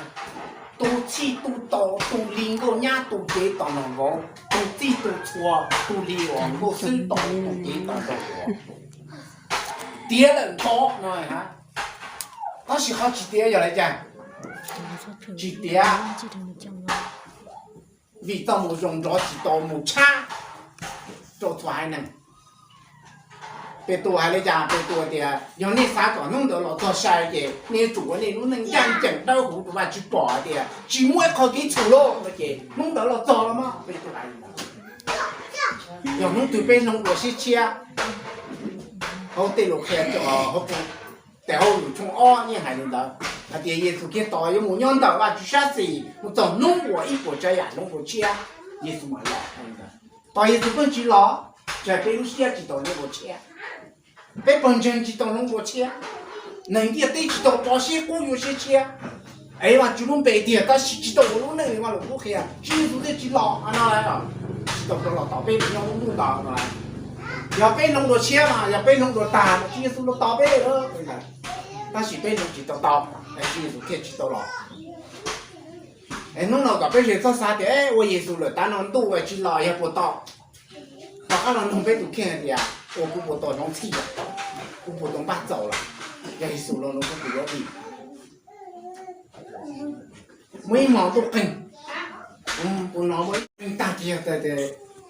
tus txhij tus taus tus li nkauj nyab tus kev tos nrog vauv, tus txhij tus txhua tus li uas nkauj xwb tos tus kev tos nrog vauv. Tiav lawm ntau no, tab sis qhov tsis tiav yog li cas? Tsis tiav vim txoj moo zoo nrov tsis tau mus tshab rau txhua haiv neeg. Petus hais li cas? Petus tias yog nej xav kom hnub ntawd los txog sai ces nej yuav tsum ua nej lub neej ncaj ncees dawb huv rau Vajtswv pom hais tias tsis muaj ib qho kev txhaum lauj no ces hnub ntawd los txog los mas Petus hais li ntawd. Yog hnub twg peb hloov dua siab tshiab, hauv tej lus qhia hauv tes hauj lwm tshooj ob yeej hais li ntawd hais tias Yexus Khetos yuav mus nyob ntawm Vajtswv sab xis mus txog hnub uas ib puas tsav yam hloov dua tshiab, Yexus mam los. Tos Yexus pheej tsis los, tsis hais peb lub siab tsis tau hloov dua tshiab, peb pawg ntseeg tsis tau hloov dua tshiab, neeg ntiaj teb tsis tau pov siab qub yuav siab tshiab, es Vajtswv lub npe tiag tab sis tsis tau ua lub neej li Vaj Lus Kub qhia, Tswv Yexus thiaj tsis los no, tsis tau rov los tos peb mus nyob lub ntuj ntawd no. Yog peb hloov dua tshiab mas, yog peb hloov dua tag mas Tswv Yexus los tos peb lawm. Tab sis peb hloov tsis tau tau, Tswv Yexus thiaj tsis tau los. Es hnub no kom peb tsis txhob xav tias ua Yexus lawm tav no ntuj tsis los yog puas tau. Tom qab los nug peb tus kheej hais tias ua kuv puas tau hloov txhij lawm, kuv puas tau npaj txaus lawm, yog Yexus los no kuv puas yuav dim. Muaj ib hmo ntuj qeeg, kuv hnov muaj ib tug tag kiag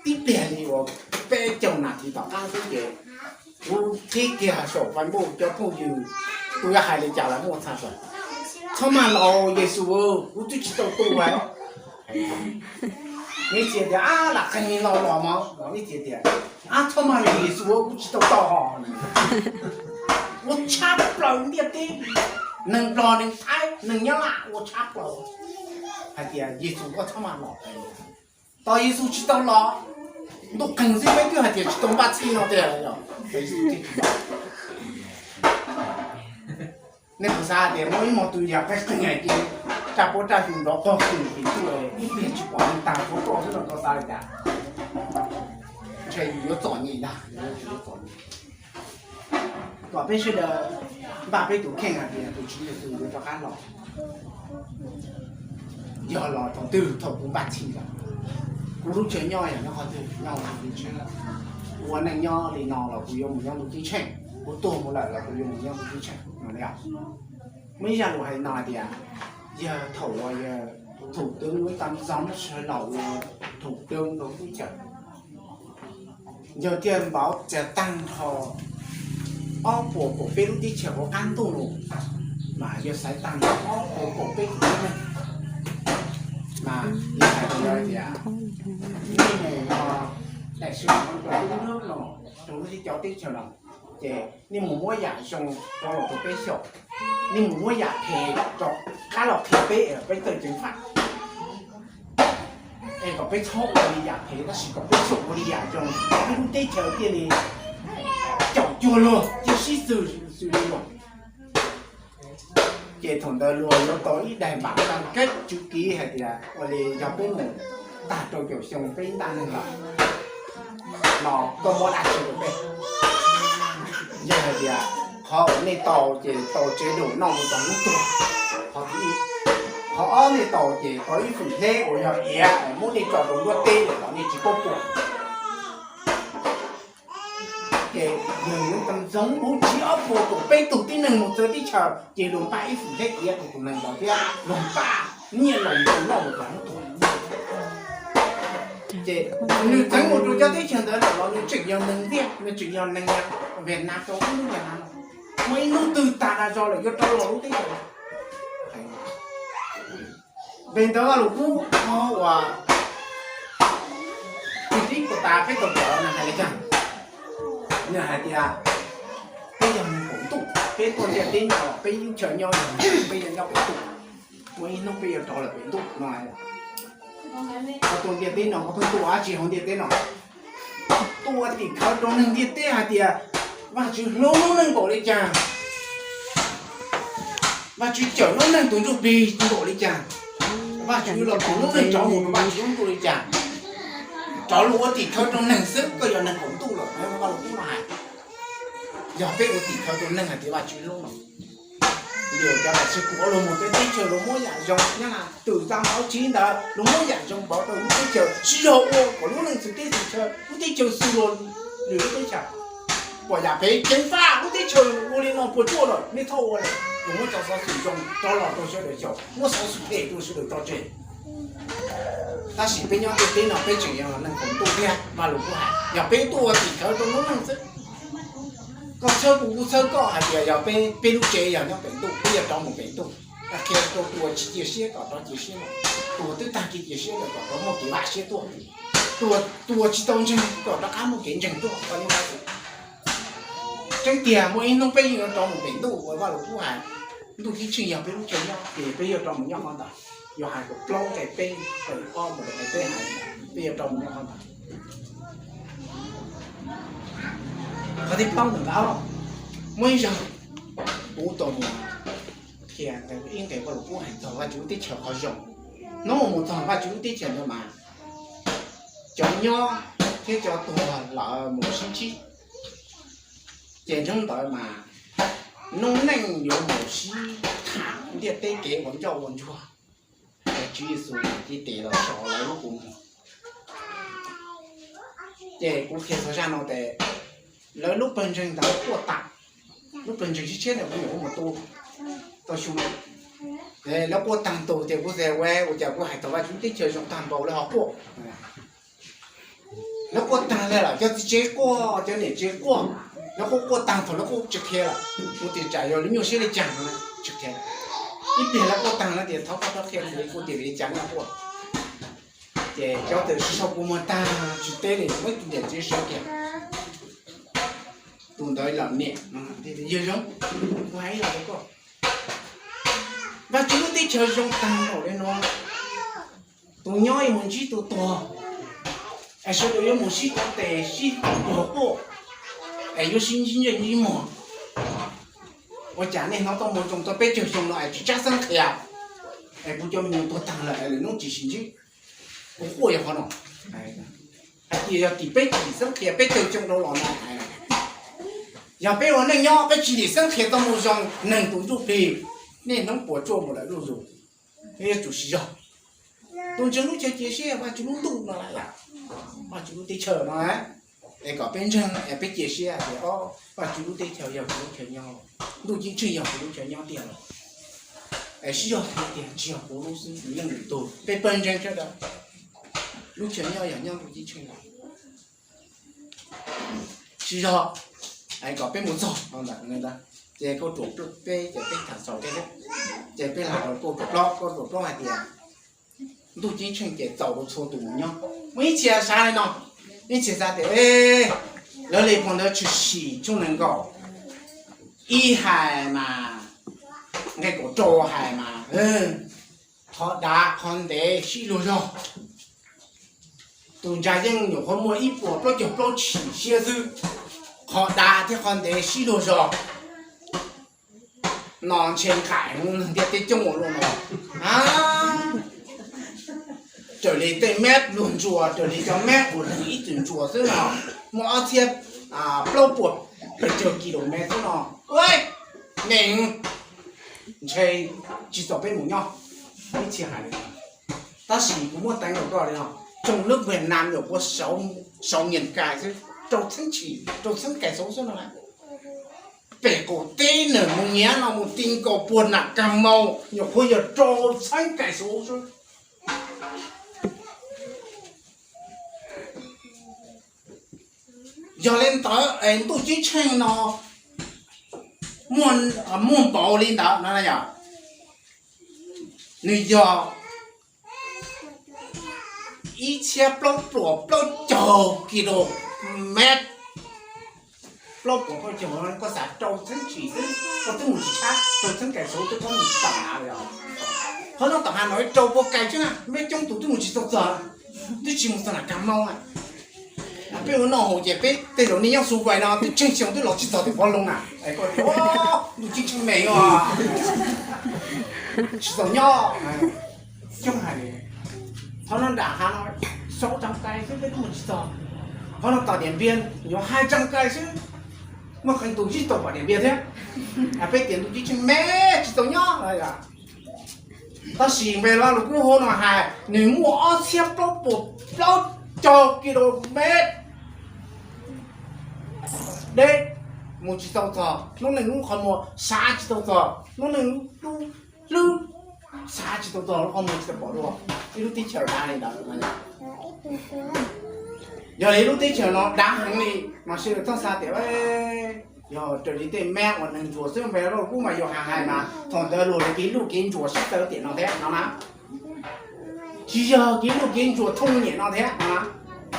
tib pliag li uas peb caug nas this tom qab xwb ces kuv qhib kiag saum Facebook cov phooj ywg, tus yuav hais li cas los muaj txha saum. Txhob maj los Yexus, kuv twb tsis tau tu lawm. Ib txhia tias ab lam qeeg li los los mas, ib txhia tias ab txhob maj los Yexus, kuv tsis tau tau. Ua tshab plaws ntiaj teb, neeg Nplog neeg Thaib neeg Nyab Laj ua tshab plaws hais tias Yexus koj txhob maj los. Tos Yexus tsis tau los, ntuj qeeg xwb peb twb hais tias tsis tau npaj txhij no tiag. Nej puas xav tias muaj ib hmo twg yog qeeg qeeg hais tias raj puab raj xyu nrov pog kws tim tuaj ib pliag tsis pom neeg tag, tsuav koj xwb no koj xav li cas? Ntshe yus yuav txom nyem ntag, yus yuav txom nyem. Kom peb sawv daws npaj peb tus kheej hais tias tus Tswv Yexus yuav rov qab los. Yog los thaum twg? Thaum kuv npaj txhij lawm. Kuv lub tsev nyob yog nyob qhov twg? Nyob hauv ntuj ceeb tsheej. Kuv ua neej nyob li no los kuv yuav mus nyob ntuj ceeb tsheej, kuv tuag mus lawm los kuv yuav mus nyob ntuj ceeb tsheej no. Muaj ib zaj lus hais no hais tias yog thaum uas yog thum twv ua ib tag zog sawv laus ua thum twv rau teb chaws, yog thiaj npauv txias tag nrho ob puas kaum peb lub teb chaws hauv qab ntuj los, mas yog xaiv tag nrho ob puas kaum peb tus tib neeg, mas yog hais tias nej mus daim sij hawm rau lub nub no, rau lub teb cov teb chaws no, ces nej mus muab yam zoo rov los rau peb xyaum, nej mus muab yam phem rov qab los qhia peb, peb txawj ceev faj. Es kom peb txhob ua li yam phem tab sis kom peb xyaum ua li yam zoo, peb lub teb chaws thiaj li caum cuag luag thiaj sib xws xws li luag. Ces thaum ntawd luag yuav tau ib daim npam tag keb chữ ký hais tias ua li yog peb mus tag rau caum xyoo peb ntaj neeg lawm no koj muab dab tsi rau peb? Yog hais tias qhov uas nej tau ces tau tsev dum noj mus txog hnub tuag, qhov thib ib. Qhov ob nej tau ces tau ib fwm hleb uas yog iav muab nej tso rau nruab teb lawm los nej tsis paub puas. Ces yog lub tag ntxoov hauv tsis ob puas kaum peb tug tib neeg mus txawv teb chaws ces luag npaj ib fwm hleb iav rau tus neeg ntawd thiab luag npaj nyiaj los mus noj mus txog hnub tuag. Ces nws txeev mus rau cov teb chaws ntawd lawm los nws tseem yog neeg Viaj, nws tseem yog neeg Viaj Nam rau ib hnub Viaj Nam no. Muaj ib hnub twg tag dag zog lawm yuav rov los lub teb chaws. Npe ntawd Vaj Lus Kub qhov uas Philip puas tas peb tau pom nws hais li cas? Nws hais tias peb yog neeg qaum ntuj, peb tuaj ntiaj teb no peb yeej chaw nyob, peb yeej nyob qaum ntuj, muaj ib hnub peb yuav rov lawm pem ntuj no. Koj tuaj ntiaj teb no koj pheej tuaj ua dab tsi hauv ntiaj teb no? Tuaj ua tim khawv rau neeg ntiaj teb hais tias Vajtswv hlub lub neej npaum li cas. Vajtswv cawm noob neej tus ntsuj plig npaum li cas, Vajtswv los tus noob neej rov mus rau Vajtswv lub ntuj li cas? Rov los ua tim khawv rau neeg xwb, koj yog neeg qaum ntuj lawm, Vaj Lug Kub hais. Yog peb ua tim khawv rau neeg hais tias Vajtswv hlub no, cov laus tsis pub luag mus tej teb chaws luag muab yam zoo, nyob twm tau npav tsiv ntawd luag muab yam zoo npav rau lub teb chaws, tsis yog ua kom lub neej xwm teb xwm chaw, lub teb chaws xwm luag lwm lub teb chaws. Pom yam phem ceev faj lub teb chaws ua li no puas tsuaj lawm, nej txhob ua lawm, luag muab cov xov xwm zoo rov los rau sawv daws xyaum, muab xov xwm phem rau sawv daws tso tseg. Tab sis peb nyob ntiaj teb no peb tseem yog neeg qaum ntuj thiab, Vaj Lug Kub hais yog peb tuaj ua tim khawv rau noob neej xwb. Koj txhawb kuv, kuv txhawb koj hais tias yog peb, peb lub tsev yog nyob pem ntuj, peb yuav rov mus pem ntuj. Qhia rau tus uas tsis cia siab kom rov cia siab los, tus uas twb tag kev cia siab lawm kom rov muaj kev vam siab tuaj, tus uas tsis tau ntseeg kom rov qab muaj kev ntseeg tuaj, koj yeej paub. Tseeb tiag muaj ib hnub peb yeej yuav rov mus pem ntuj uas Vaj Lug Kub hais. Ntuj ceeb tsheej yog peb lub chaw nyob ces peb yuav rov mus nyob qhov ntawd. Yauhas kaum plaub nqe peb, kaum ob mus rau nqe peb hais, peb yuav rov mus nyob qhov ntawd. Qhov thib plaub ntawm ntawd, muaj ib zaug kuv tau mus qhia ib nqe Vaj Lug Kub hais txog Vajtswv lub teb chaws qhov zoo. Hnub uas mus txog Vajtswv lub teb chaws ntawd mas cov nyob thiab cov tuag lawv mus sib ntsib. Ces hnub ntawd mas noob neej yuav mus sib tham ntiaj teb kev ua ncauj ua ntsug. Ces Tswv Yexus cia li los so lawv lub kua muag. Ces kuv qhia txog zaj no tias lawv lub pawg ntseeg ntawd quaj tag, lub pawg ntseeg sib tshiab ntawd kuv nyuam qhuav mus tu tau xyoo, lawv quaj tag tus ces kuv tias ua, ua cas kuv hais txog Vajtswv lub teb chaws zoo tag npaum lawv ho quaj. Lawv quaj tag li lawm, cov txiv tsev quaj, cov niam tsev quaj, lawv quaj quaj tag thaum lawv quaj tsis qhia lawm. Kuv tias tsam yog lawv nyuaj siab li cas no tsis qhia. Ib pliag lawv quaj tag lawv tias thov koj rov qhia kuv tias vim li cas nej quaj. Ces cov tawm sib sau kua muag tag tsis teb li, muaj ib tug niam tsev sawv kiag, tus ntawd los niam, yawg zoo, kuv hais ib los rau koj, Vajtswv lub teb chaws zoo tag npaum li no, tus nyob yuav mus ntsib tus tuag, es sawv daws yuav mus sib tuav tes sib tuag quaj, es yuav sib ntsib ntsej ntsib muag. Ua cas nej hnov tau mus txog tau peb caug xyoo no es tsis txawj xeeb qhia, es kuv cov me nyuam tuag tag lawm es lwm hnub tsis sib ntsib, kuv quaj yog qhov no. Hais tias yog tim peb tsis xeeb qhia peb caug xyoo dhau los no, yog peb ua neej nyob peb tsis lim xeeb qhia tau mus zoo neeg tus ntsuj plig, niaj hnub puas tsuaj mus lawm zuj zus. Yuav tsum tsis yog, tus ntseeg lub chaw cia siab Vajtswv lub ntuj no, Vajtswv lub teb chaws no, es kom peb ntseeg es peb cia siab tias o, Vajtswv lub teb chaws yog kuv lub chaw nyob, ntuj ceeb tsheej yog kuv lub chaw nyob tiag los, es sib zog hais tias tsis yog kuv lub xwb, yog leej twg tug peb pawg ntseeg sawv daws lub chaw nyob yog nyob ntuj ceeb tsheej los tsis yog, es kom peb mus txog no ntag. Ces kauj ruam peb ces peb tham xaus thiab, ces peb hais rau kauj ruam plaub, kauj ruam plaub hais tias ntuj ceeb tsheej ces txaus rau txhua tus mus nyob. Muaj ib txhia xav li no, ib txhia xav tias lawv li phau ntawv Tshwm Sim tshooj nees nkaum ib hais mas, nqe kaum rau hais mas, qhov dav qhov ntev sib luag zog. Tus ntsa yeej nyuam qhuav muaj ib puas plaub caug plaub tshim siab xwb, qhov dav thiab qhov ntev sib luag zog. No ntshe nqaim hauv neeg ntiaj teb coob ua luaj no. Raws li tej map luag ntsuas, raws li cov map uas neeg ib txwm ntsuas xwb no, muaj ob txhiab plaub puas pes tsawg kis lus mev xwb no, neeg ntshe tsis txaus peb mus nyob. Ib txhia hais li no, tab sis kuv muab teev rau koj li no, tsoom lub Vietnam nyuam qhuav sáu nghìn cài xwb, rau txheeb tshim, rau txheeb cài số xwb no na. Pem qaum teb neeg mus nyiav no mus ti nkaus puag nam kag mau nyuam qhuav yog rau txheeb cài số xwb. Yog li ntawd es ntuj ceeb tsheej no muaj npaum li ntawd no yog, nws yog ib txhiab plaub puas plaub caug kis lus mev, plaub puas plaub caug, koj xav rau txheeb tshim xwb koj twb mus tsis tshab, rau txheeb cài số twb koj mus tsis tau na. Qhov no tom Hà Nội rau puas cài xwb na, mev coob tus twb mus tsis tau txog, twb tsis mus txog nam kag mau na. Peb ua noj haus ces peb tej zaum nej nyob xu vais no twb tsheej xyoo twb los tsis txog tim Pov Loos na. Koj tias ntuj ceeb tsheej mev os. Tsis txaus nyob. Coob hais li, qhov no nram hav no sáu trăm cây xwb peb twb mus tsis txog. Qhov no tom Điện Biên yuav hai trăm cây xwb, muaj qee tus tsis tau pom Điện Biên thiab. Peb tias ntuj ceeb tsheej me tsis txaus nyob. Tab sis npe lo lus kub hau no hais nws muaj ob txhiab plaub puas plaub caug ki lo mev deb, mus tsis tau txog, hnub neeg lub qhov muag xav tsis tau txog, hnub neeg lub hlwb xav tsis tau txog, lub qhov muag tsis tau pom dua. Ib lub teb chaws dav li ntawd. Yog li lub teb chaws no dav heev li mas sawv daws txhob xav tias yog raws li tej mab uas neeg ntsuas xwb, npe lo lus kub mas yog hais hais mas thaum ntawd luag li kev luj kev ntsuas sib txawv tiam no thiab no na. Tsis yog kev luj kev ntsuas thooj nyiam no thiab no na.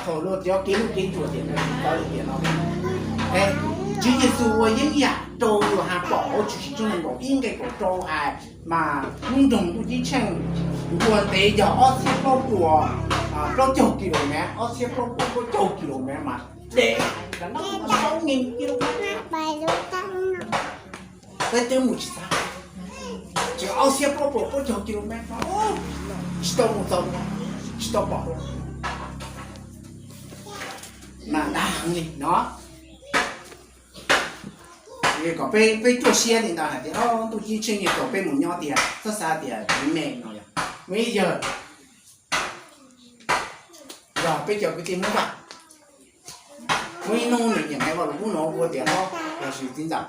Thaum luag cov kev luj kev ntsuas tiam no sib txawv tiam no thiab. Tswv Yexus ua yeeb yam rau Yauhas pom hauv Tshwm Sim tshooj nees nkaum ib nqe kaum rau hais mas lub nroog ntuj ceeb tsheej ntuas ntev yog ob txhiab plaub puas plaub caug ki lo mev, ob txhiab plaub puas plaub caug ki lo mev mas deb, peb twb mus tsis txog, tseem ob txhiab plaub puas plaub caug ki lo mev, tsis tau mus txog, tsis tau pom. Mas dav heev li no. Kom peb, peb cuaj siab li ntawd hais tias ntuj ceeb tsheej yeej kom peb mus nyob tiag, txhob xav tias tsis me no yog. Muaj ib yawg, yog peb cov kwv tij Hmoob Vaj, muaj ib hnub nws nyeem nqe Vaj Lus Kub no ua tias hlob los sis txiv ntxawm,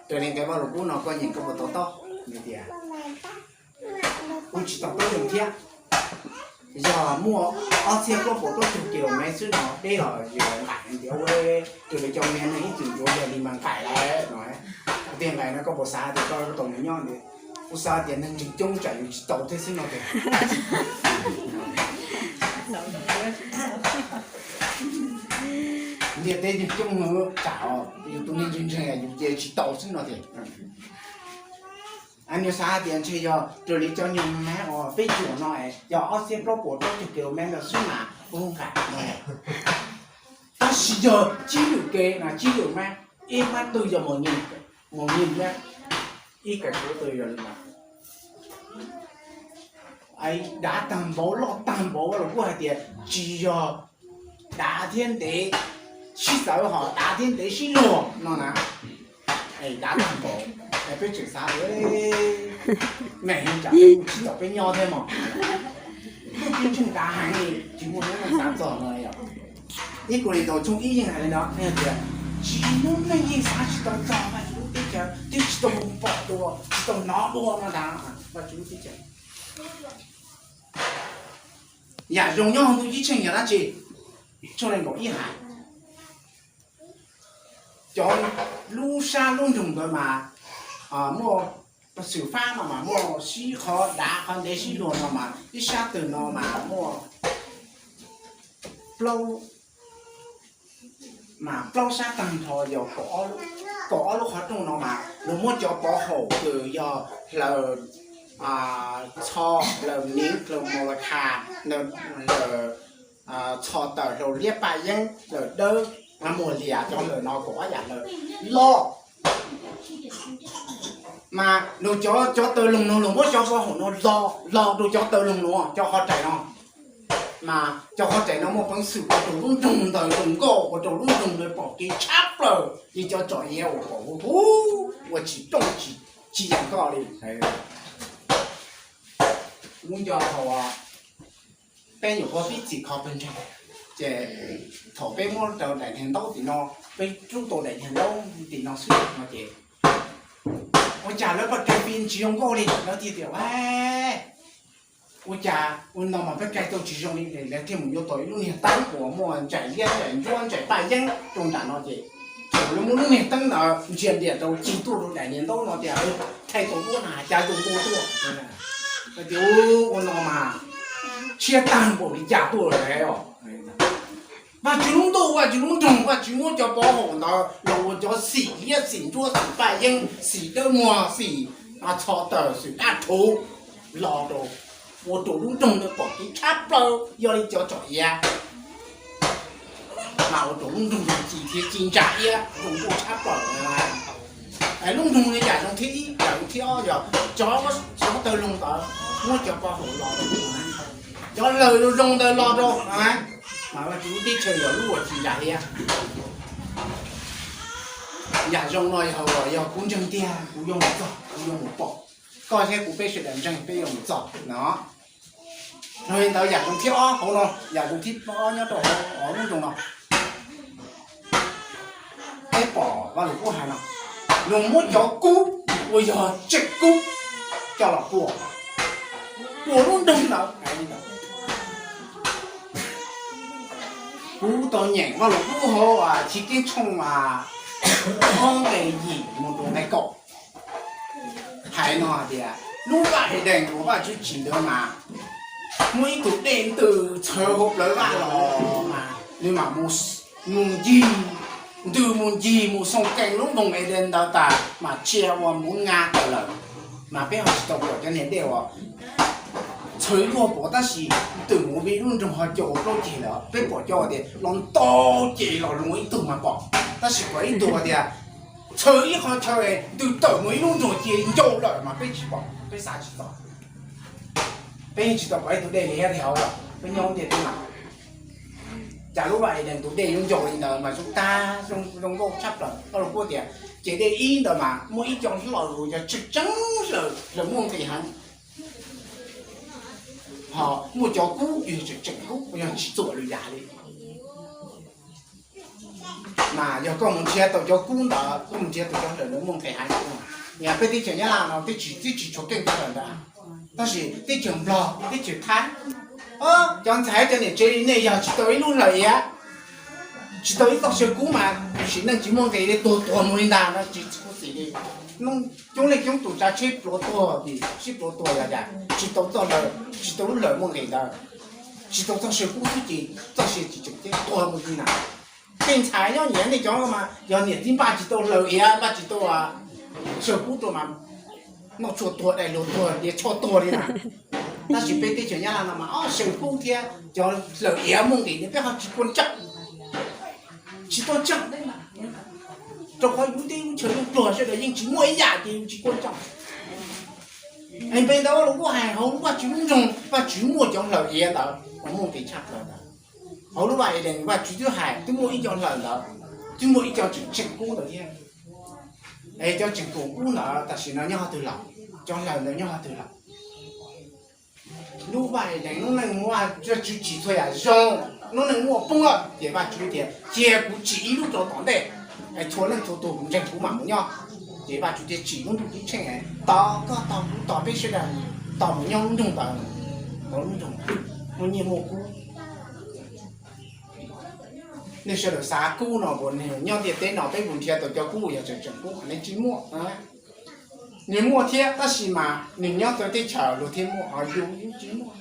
raws li nqe Vaj Lus Kub no koj nyeem koj puas to taub? Nws tias kuv tsis to taub zoo thiab. Yog muaj ob txhiab plaub puas plaub caug ki lo mev xwb no deb los yog nqaim tias ua raws li cov me neeg ib txwm ntsuav yog li mas nqaim lawm no. Kuv tias nqaim no koj puas xav tias koj tau mus nyob ntawd? Kuv xav tias neeg ntseg coob tsam yus tsis tau thiab xwb no tias. Ntiaj teb neeg coob tsam yus tus neeg ntseg ntseg yus ces tsis tau xwb no tias. Nws xav hais tias ntshe yog raws li cov nyuag mab uas peb cuam no yog ob txhiab plaub puas plaub caug ki lo mev ntawd xwb mas ua nqaim no. Tab sis yog tsib lwm kev, tsib lwm mab, ib mab twg yog mos nyim, mos nyim mab, ib kaim kuv twg yog li no. Dav tag npaum, loj tag npaum los kuj hais tias tsis yog dav thiab ntev sib txawv, ho dav thiab ntev sib luag no na. Dav tag npaum, peb tseem xav tias me heev tsam peb mus tsis tau peb nyob thiab mog. Ntuj ceeb tsheej dav heev li tsis muaj neeg xav txog no yom. Ib Kuv Lis Ntaus tshooj ib yeej hais li no tias tsis muaj neeg yeej xav tsis tau txog Vajtswv lub teb chaws thiab tsis tau mus pom dua, tsis tau hnov dua no ntag. Vajtswv lub teb chaws, yam zoo nyob hauv ntuj ceeb tsheej yog dab tsi? Tshooj nees nkaum ib hais, cov lub sab lub nroog ntawd mas muaj xwm fab no mas muaj sib qhov dav qhov ntev sib luag no mas ib sab twg no mas muaj plaub, mas plaub sab tag nrho yog kaum ob lub qhov rooj no mas luag muab cov pov haum kws yog hlaws txho, hlaws niv, hlaws mos las khas, hlaws txho tawm, hlaws liab paj yeeb, hlaws dawb, muag lias, cov hlaws no kaum ob yam hlaws loj. Mas luag cov, cov taw loog no luag muab cov pov haum no lo, lo rau cov taw loog no, cov qhov rais no. Mas cov qhov rais no muaj peev xwm ua rau lub nroog ntawd zoo nkauj, ua rau lub nroog ntawd pom kev tshab plaws, ces cov tsom iav uas pom hu hu ua tsis rooj tsis yeem koj li. Kuv nco thaum peb nyuam qhuav pib txhim kho pawg ntseeg, ces thaum peb muab rau daim niag ntaub tim no, peb rub tau daim niag ntaub tim no xwb no ces ua cas lawv pab kaig pis tsis zoo nkauj li, lawv thiaj tias ua cas ua no mas peb kaig tau tsis zoo li, lawv thiaj mus yuav tau ib lub niag teeb uas muaj ntsais liab ntsais ntsuab ntsais paj yeeb rau nram no ces thaum lawv muab lub niag teeb ntawd ntsia ntiam rau cig tuaj rau daim niag ntaub no tias thaij tau duab na, cas zoo nkauj tuaj. Tias ua no mas tshiab tag npaum li cas tuaj lawm os. Vajtswv lub ntuj, Vajtswv lub nroog, Vajtswv muab cov pov haum ntawd los ua cov xim liab xim ntsuab xim paj yeeb xim dawb muag xim txho tawm xim daj rhuv los rau, ua rau lub nroog ntawd pom kev tshab plaws yog li cov tsom iav. Mas ua rau lub nroog ntawd ci thiab ci ntsa iab zoo nkauj tshab plaws. Hais lub nroog no yam zoo thib ib, yam zoo thib ob yog cov, cov tawg loo ntawd muab cov pov haum los rau, cov lawg zoo ntawd los rau, mas Vajtswv lub teb chaws yog lub uas tsis yam hiab. Yam zoo no yog, yog kuv ntseeg tiag kuv yuav mus txog, kuv yuav mus pom. Koj thiab kuv peb sawv daws ntseeg peb yuav mus txog no. Yog li ntawd yam zoo thib ob hauv no, yam zoo thib ob nyob rau hauv lub nroog no, peb pom Vaj Lug Kub hais no, luag muab cov kub uas yog tseem kub coj los pua, pua lub nroog ntawd. Kuv tau nyeem Vaj Lug Kub hauv Chiv Keeb tshooj ob nqe yim mus rau nqe kaum, hais no hais tias lub vaj Edees uas Vajtswv tsim ntawd mas muaj ib tug dej ntws txhawv hauv plawv vaj los mas nws mam mus ncig, ntws mus ncig mus xoo kees lub nroog Edees ntawd tas mas tsia ua muv nga tawm lawm. Mas peb ho tsis tau pom cov niag dej uas txhawv luaj pov tab sis ntws mus vij lub nroog ho cua ua plaub ceg lawm. Peb pom cov tias los ntau ces los luag ib tug mas pom, tab sis pom ib tug tias txhawv ib qho chaw ntws tawm mus ib lub nroog ces ncau lawm mas peb tsis pom, peb xav tsis txog. Peb yeej tsis tau pom ib tug dej li thiab li hauv, peb nyob ntiaj teb mas cas lub vaj Edees tus dej yuav ncau li ntawd mas zoo tag, zoo nkauj tshaj plaws. Vaj Lug Kub tias ces dej ib ntawd mas muaj ib co hlaws uas yog tseem tseem hlaws, hlaws muaj nqis heev, ho muaj cov kub uas yog tseem tseem kub uas yog tsis txuam lwm yam li. Mas yog koj mus nrhiav tau cov kub ntawd, koj mus nrhiav tau cov hlaws ntawd muaj nqis heev. Yog peb teb chaws Nyab Laj no twb tsis, twb tsis tshuav keej cov hlaws ntawd, tab sis teb chaws Nplog, teb chaws Thaib, cov ntxhais cov niam tsev li nej yog tsis tau ib lub hlaws iav, tsis tau ib txoj saw kub mas sim neej tsis muaj nqis li, tuag tuag mus li ntag no tsis khuv xim li. Coob leej coob tus tsav tsheb pluav tuag, sib pluav tuag yog cas? Tsis tau txoj hlaws, tsis tau lub hlaws muaj nqis ntawd, tsis tau txoj saw kub xwb ces txoj sia tsis tseem ceeb, tuag mus li na. Tej ntxhais nyob nyias nej cov mas yog niam txiv npaj tsis tau hlaws iav, npaj tsis tau saw kub rau mas noj tshuaj tuag, dai luag tuag, diav tsho tuag li na. Tab sis peb teb chaws Nyab Laj no mas ob saw kub thiab cov hlaws iav muaj nqis ne peb ho tsis puas tseem, tsis tuaj tseem, rau qhov yus teb lub chaw yeej pluag, sawv daws yeej tsis muaj ib yam ces yus tsis puas tseem. Es npe ntawd Vaj Lug Kub hais hauv lub Vajtswv lub nroog, Vajtswv muaj cov hlaws iav ntawd uas muaj nqis tshaj plaws ntawd. Hauv lub vaj Edees Vajtswv twb hais twb muaj ib co hlaws ntawd, twb muaj ib co tseem tseem kub ntawd thiab. Es cov tseem tseem kub ntawd tam sim no nyob qhov twg lawm? Cov hlaws ntawd nyob qhov twg lawm? Lub vaj Edees lub neej muaj, Vajtswv tsim txhua yam zoo, lub neej muaj poob lawm ces Vajtswv tias cia kuv tsim ib lub rau tom ntej, es txhua leej txhua tus ntseeg kuv mam mus nyob. Ces Vajtswv thiaj tsim lub ntuj ceeb tsheej tos koj tos kuv tos peb sawv daws, tos mus nyob lub nroog ntawd, lub nroog muaj nyiaj muaj kub. Nej sawv daws xav kub no puas, nyob ntiaj teb no peb mus nrhiav tau cov kub uas yog tseem tseem kub, nej tsis muaj. Nws muaj thiab tab sis mas nws nyob txawv teb chaws luag thiaj muaj, ho yus yeej tsis muaj.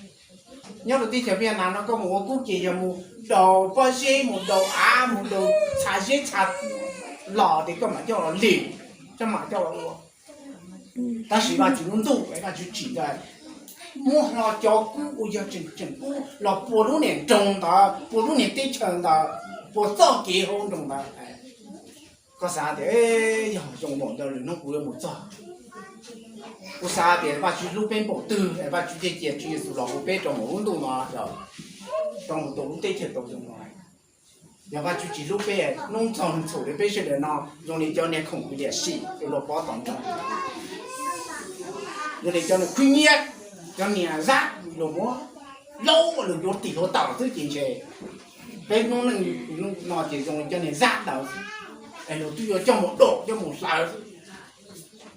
Nyob rau teb chaws Viaj Nam no koj mus ua kub ces yog mus daus pob zeb, mus daus av, mus daus txha zeb txha los ces koj mam coj los lim, koj mam coj los ua. Tab sis Vajtswv lub ntuj, Vajtswv tsim ntawd muab hlo cov kub uas yog tseem tseem kub los pua lub niag nroog ntawd, pua lub niag teb chaws ntawd, pua txoj kev hauv nroog ntawd. Koj xav tias yog zoo npaum ntawd lwm hnub kuv yuav mus txog. Kuv xav tias Vajtswv hlub peb npaum twg es Vajtswv thiaj cia Tswv Yexus los hu peb rau mus lub ntuj no, rau mus tau lub teb chaws tau zoo no. Yog Vajtswv tsis hlub peb, hnub txog nws txhum li peb sawv daws no zoo li cov niag khoom kws liam sim uas luag pov tom nroog, zoo li cov niag khwb nyiab, cov niag zab luag muab laub luag yuav ris hluav taws xwb ces ntshe peb hnub neej no ces zoo li cov niag zab ntawd, es luag twb yuav coj mus dom coj mus hlawv xwb.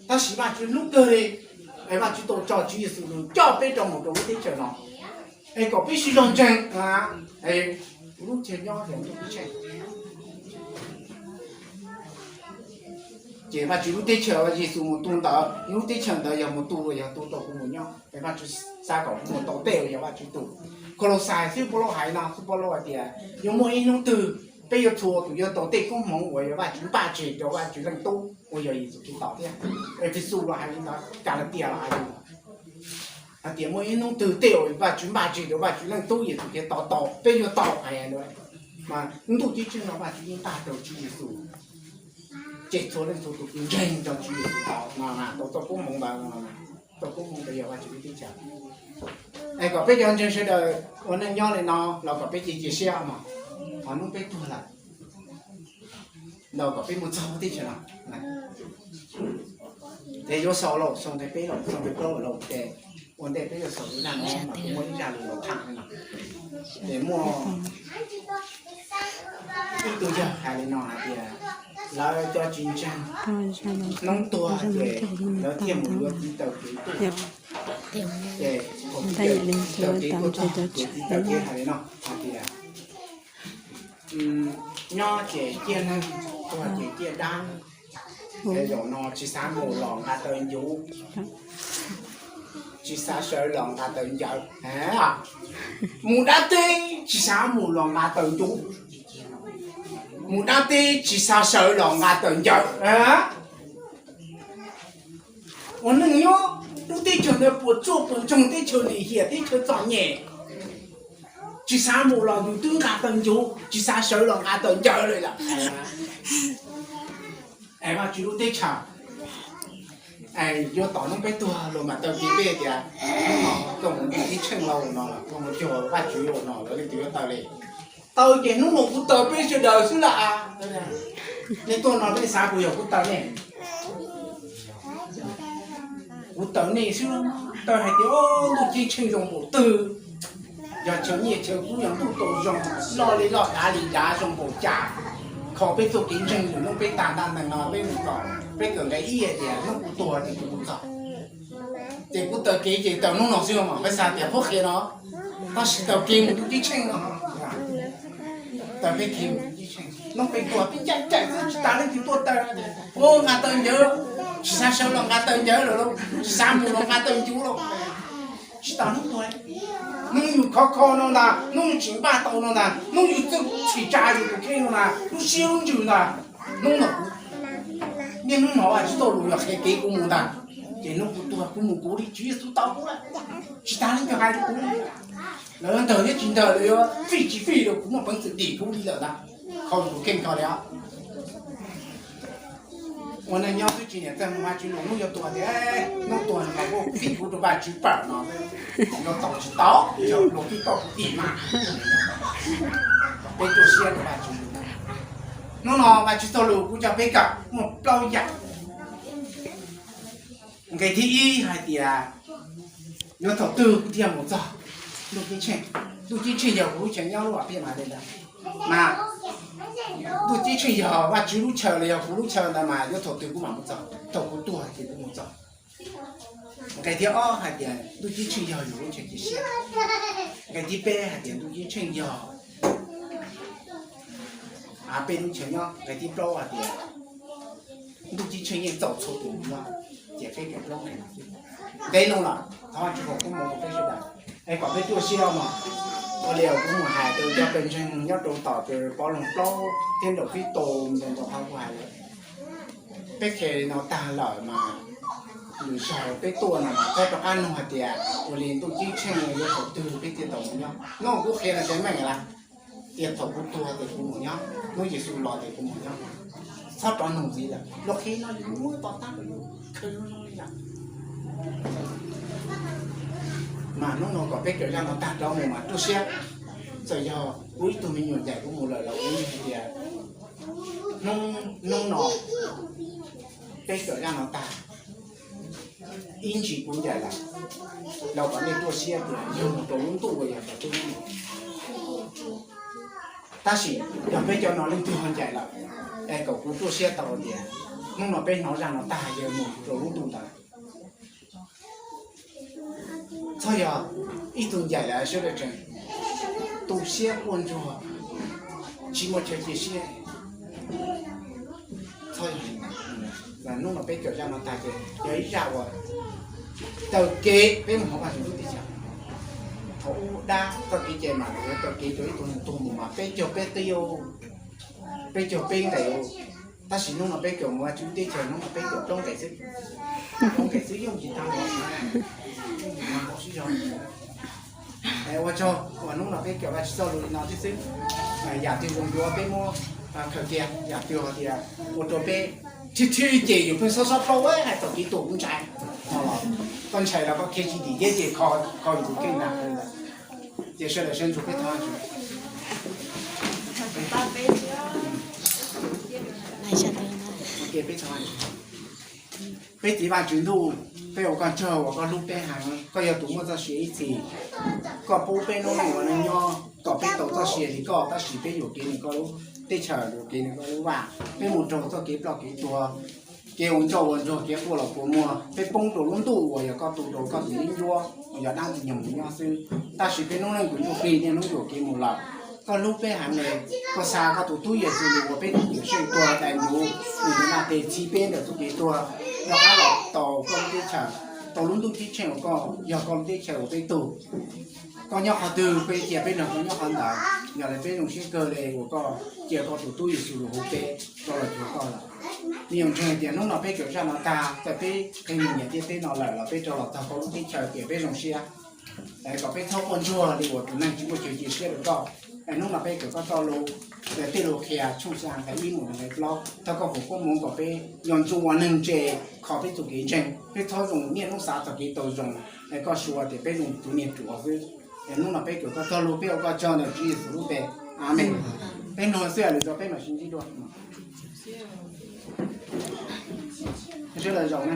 Tab sis Vajtswv hlub kawg li, es Vajtswv tau tso Tswv Yexus lug coj peb rau mus rau lub teb chaws no, es kom peb sib zog ntseeg, es lub chaw nyob ces Vajtswv lub teb chaws Yexus mus tu ntawd, lub teb chaws ntawd yog mus tu, yog tu rau kuv mus nyob, es Vajtswv xav kom kuv mus tau tej uas yog Vajtswv tu. Kolauxais xib Paulus hais no, xib Paulus hais tias yuav muaj ib hnub twg peb yuav txhua tus yuav tau tej koob hmoov uas yog Vajtswv npaj tseg rau Vajtswv Leej Tub uas yog Yexus Khetos thiab. Efexus los hais li ntawd, Kalatias los hais li ntawd, hais tias muaj ib hnub twg tej uas Vajtswv npaj tseg rau Vajtswv Leej Tub Yexus Khetos tau, peb yuav tau hais mas ntuj ceeb tsheej no Vajtswv yeej npaj rau Tswv Yexus. Ces txhua leej txhua tus ntseeg rau Tswv Yexus tau no, tau tuaj pub hmoov ntawd no, tuaj pub hmoov ntawd yog Vajtswv lub teb chaws. Es kom peb cov ntseeg sawv daws ua neej nyob li no los kom peb cia cia siab mog, ho hnub peb tuag lawm, ntawd kom peb mus txog lub teb chaws no. Ces yuav xaus lawm, xaus ntawm peb lawm, xaus ntawm plaub lawm, ces ua ntej peb yuav xaus lub zaj no mas kuv muaj ib zaj lus los tham li no. Ces muaj ib tug yawg hais li no hais tias lawv cov tsis ntseeg hnub tuag ces lawv thiaj mus yuav txiv taws kev tuaj. Ces thaum txiv taws kev tuaj txog ces txiv taws kev hais li no hais tias, nyob ces ciaj neeg, tuag ces ciaj dab. Ces zaum no tsis xav mus los nqa taws ncuv, tsis xav sawv los nqa taws ncawv. Mus dab teb tsis xav mus los nqa taws ncuv, mus dab teb tsis xav sawv los nqa taws ncawv. Ua neej nyob lub teb chaws ntawd puas tsuaj puas ntsoog, teb chaws lim hiam, teb chaws txom nyem, tsis xav mus los yus twb nqa taws ncuv, tsis xav sawv los nqa taws ncawv li lawm. Es Vajtswv lub teb chaws yuav tom hnub peb tuag los mas taw kev peb tias, hnub no koj mus ntuj ceeb tsheej lauj no los koj mus cuag Vajtswv lauj no lawv leej twg yuav taw li. Taw ces hnub no kuv taw peb sawv daws xwb las. Nej tuaj no nej xav kuv yog kuv taw nej? Kuv taw nej xwb. Taw hais tias ntuj ceeb tsheej zoo npaum twg, yog chaw nyiaj chaw kub, yog ntuj tau zoo, loj li loj dav li dav zoo npaum cas, kho peb txoj kev ntseeg lwm hnub peb tag ntaj neeg no peb mus txog, peb kawm nqe ib hais tias hnub kuv tuag ces kuv mus txog. Ces kuv taw kev ces taw hnub no xwb mas peb xav tias qhuab qhia no, tab sis taw kev mus ntuj ceeb tsheej no. Taw peb kev mus ntuj ceeb tsheej, hnub peb tuag peb ncaim ncaim xwb tsis tas leej twg tuaj taw. Ua nqa taw ncawv, tsis xav sawv los nqa taw ncawv lawm lauj, tsis xav mus los nqa taw ncuv lauj. Tsis tas hnub tuag, hnub yus khov kho no ntag, hnub yus tsis npaj tau no ntag, hnub yus txawj txhim tsa yus tus kheej no ntag, lub siab lub ntsws ntag, hnub no kuv, niaj hnub no tsis tau lus yog qhia kev kuv mus ntag. Ces hnub kuv tuag kuv mus kuv li Tswv Yexus tau kuv lawm, tsis tas leej twg hais rau kuv. Lawv ntawg thiab tsis ntawg, lawv yuav fij tsis fij rau kuv, muaj peev xwm dim kuv li lawm ntag. Kho tus kheej kho li os. Ua neej nyob twb tsis niam txawj mus Vajtswv lus, hnub yuav tuag tias hnub tuag no mas kuj fij kuv rau Vajtswv pawm no, yuav tau tsis tau, yog luag fij tau kuv dim mas. Peb tuaj siab rau Vajtswv lus. Hnub no Vajtswv txoj lus kuv coj peb kawm muaj plaub yam. Nqe thib ib hais tias yuav thaum twg kuv thiaj mus txog ntuj ceeb tsheej. Ntuj ceeb tsheej yog kuv lub chaw nyob lub hom phiaj mas li ntawd. Mas ntuj ceeb tsheej yog Vajtswv lub chaw los yog kuv lub chaw ntawd mas yuav thaum twg kuv mam mus txog, thaum kuv tuag ces kuv mus txog. Nqe thib ob hais tias ntuj ceeb tsheej yog yus lub chaw cia siab. Nqe thib peb hais tias ntuj ceeb tsheej yog peb lub chaw nyob. Nqe thib plaub hais tias ntuj ceeb tsheej yeej txaus txhua tus nyob. Ces peb cov plaub nqe no xwb. Ntev loo lawm, thov Vajtswv foom koob hmoov rau peb sawv daws, es kom peb ruaj siab mog. Ua li kuv mus hais rau cov pawg ntseeg nyob rau tom tus pov loog plaub thiab nraum Kristo ntau ntau qhov kuv hais lawm. Peb qhia li no tag lawm mas lwm zaug peb tuaj no mas peb rov qab nug hais tias ua li ntuj ceeb tsheej yuav thaum twg peb thiaj tau mus nyob. Hnub kuv qhia no ces meej lawm, tias thaum kuv tuag ces kuv mus nyob, hnub Yexus los ces kuv mus nyob. Txhob rov nug ntxiv lawm, luag qhia no yus muab to taub rau yus khwv zoo zoo li lawm. Mas hnub no kom peb kawm zaj no tag rov mus mas ruaj siab. Txawm yog kuv ib tug me nyuam ncaim kuv mus lawm los kuv yeej hais tias hnub no peb kawm zaj no tag, ib ntsis kuv ncaim lawm, los kom nej ruaj siab tias yog mus rau lub ntuj uas yog rau tub. Tab sis yog peb cov no leej twg ho ncaim lawm, es kom kuv ruaj siab tau tias hnub no peb hnov zaj no tag yog mus rau lub ntuj ntawd. Txhob yog ib tug ncaim lawm sawv daws tseem tu siab quaj ntsuag, tsis muaj chaw cia siab. Txhob yog li ntawd. Hnub no peb kawm zaj no tag ces yog ib zaj uas taw kev peb mus hauv Vajtswv lub teb chaws. Thaum ub dab txoj kev cai mas lawv yuav taw kev rau ib tug neeg tuag mus mas peb caug peb qib, peb caug peb nqes. Tab sis hnub no peb kawm mus Vajtswv lub teb chaws, hnub no peb kawm plaub nqes xwb. Plaub nqes xwb yooj yim tag nrho. Ua tsaug uas hnub no peb kawm Vajtswv txoj lus li no thiab xwb. Yam twg zoo yuav peb muab khaws cia, yam twg hais tias ua rau peb Thwj thwj ces yus pheej xob xob paub hais txog kev tuag kuv ntshai. Koj ntshai los koj khiav tsis dim thiab ces kho, kho yus tus kheej ntag. Ces sawv daws sawv ntsug peb thov Vajtswv. Peb txiv Vajtswv ntuj, peb ua koj tsaug uas koj hlub peb heev, koj yog tus muaj txoj sia ib txhis. Koj pub peb lub neej ua neej nyob kom peb tau txoj sia li koj, tab sis peb yuam kev ntawm koj lub teb chaws, yuam kev ntawm koj lub vaj, peb mus raug txoj kev ploj kev tuag, kev ua ncauj ua nruag, kev quaj los kua muag, peb poob rau lub ntuj uas yog koj tu rau koj tus yeeb ncuab uas yog dab ntxwg nyoog mus nyob xwb. Tab sis peb lub neej tus ntsuj plig niaj hnub yuam kev mus lawm. Koj hlub peb heev li, koj xa koj tus tub Yexus tus uas peb tus cawm seej tuag dai ncuv nws tus naj tes txhiv peb ntawm txoj kev tuag, rov qab los tau koj lub teb chaws, tau lub ntuj ceeb tsheej uas koj yog koj lub teb chaws uas peb tug. Koj nyob qhov twg peb cia peb nrog koj nyob qhov ntawd. Yog li peb zoo siab kawg li uas koj cia koj tus tub Yexus tus hu peb rov los cuag koj lawm. Nws yuav ntseeg tias hnub no peb kawm zaj no tag, txawm peb qhia mus nyias tiaj teb no lawm los peb rov los txog koj lub teb chaws tias peb zoo siab. Kom peb txhob quaj ntsuag li uas tus neeg tsis muaj chaw cia siab rau koj. Hnub no peb kawm koj txoj lus, tej lus qhia tshooj xya nqe ib mus nqe plaub, thov koj foom koob hmoov kom peb yuav tsum ua neeg ntse, kho peb txoj kev ntseeg, peb txhob zoo niaj hnub xav txog kev tau zoo, es koj suav tias peb zoo tus niag ruam xwb. Es hnub no peb kawm koj txoj lus, peb ua koj tsaug ntawm Tswv Yexus lub npe. Amees. Peb mloog xwb, lwm zaus peb mam sib ntsib dua. Sawv daws zaum na.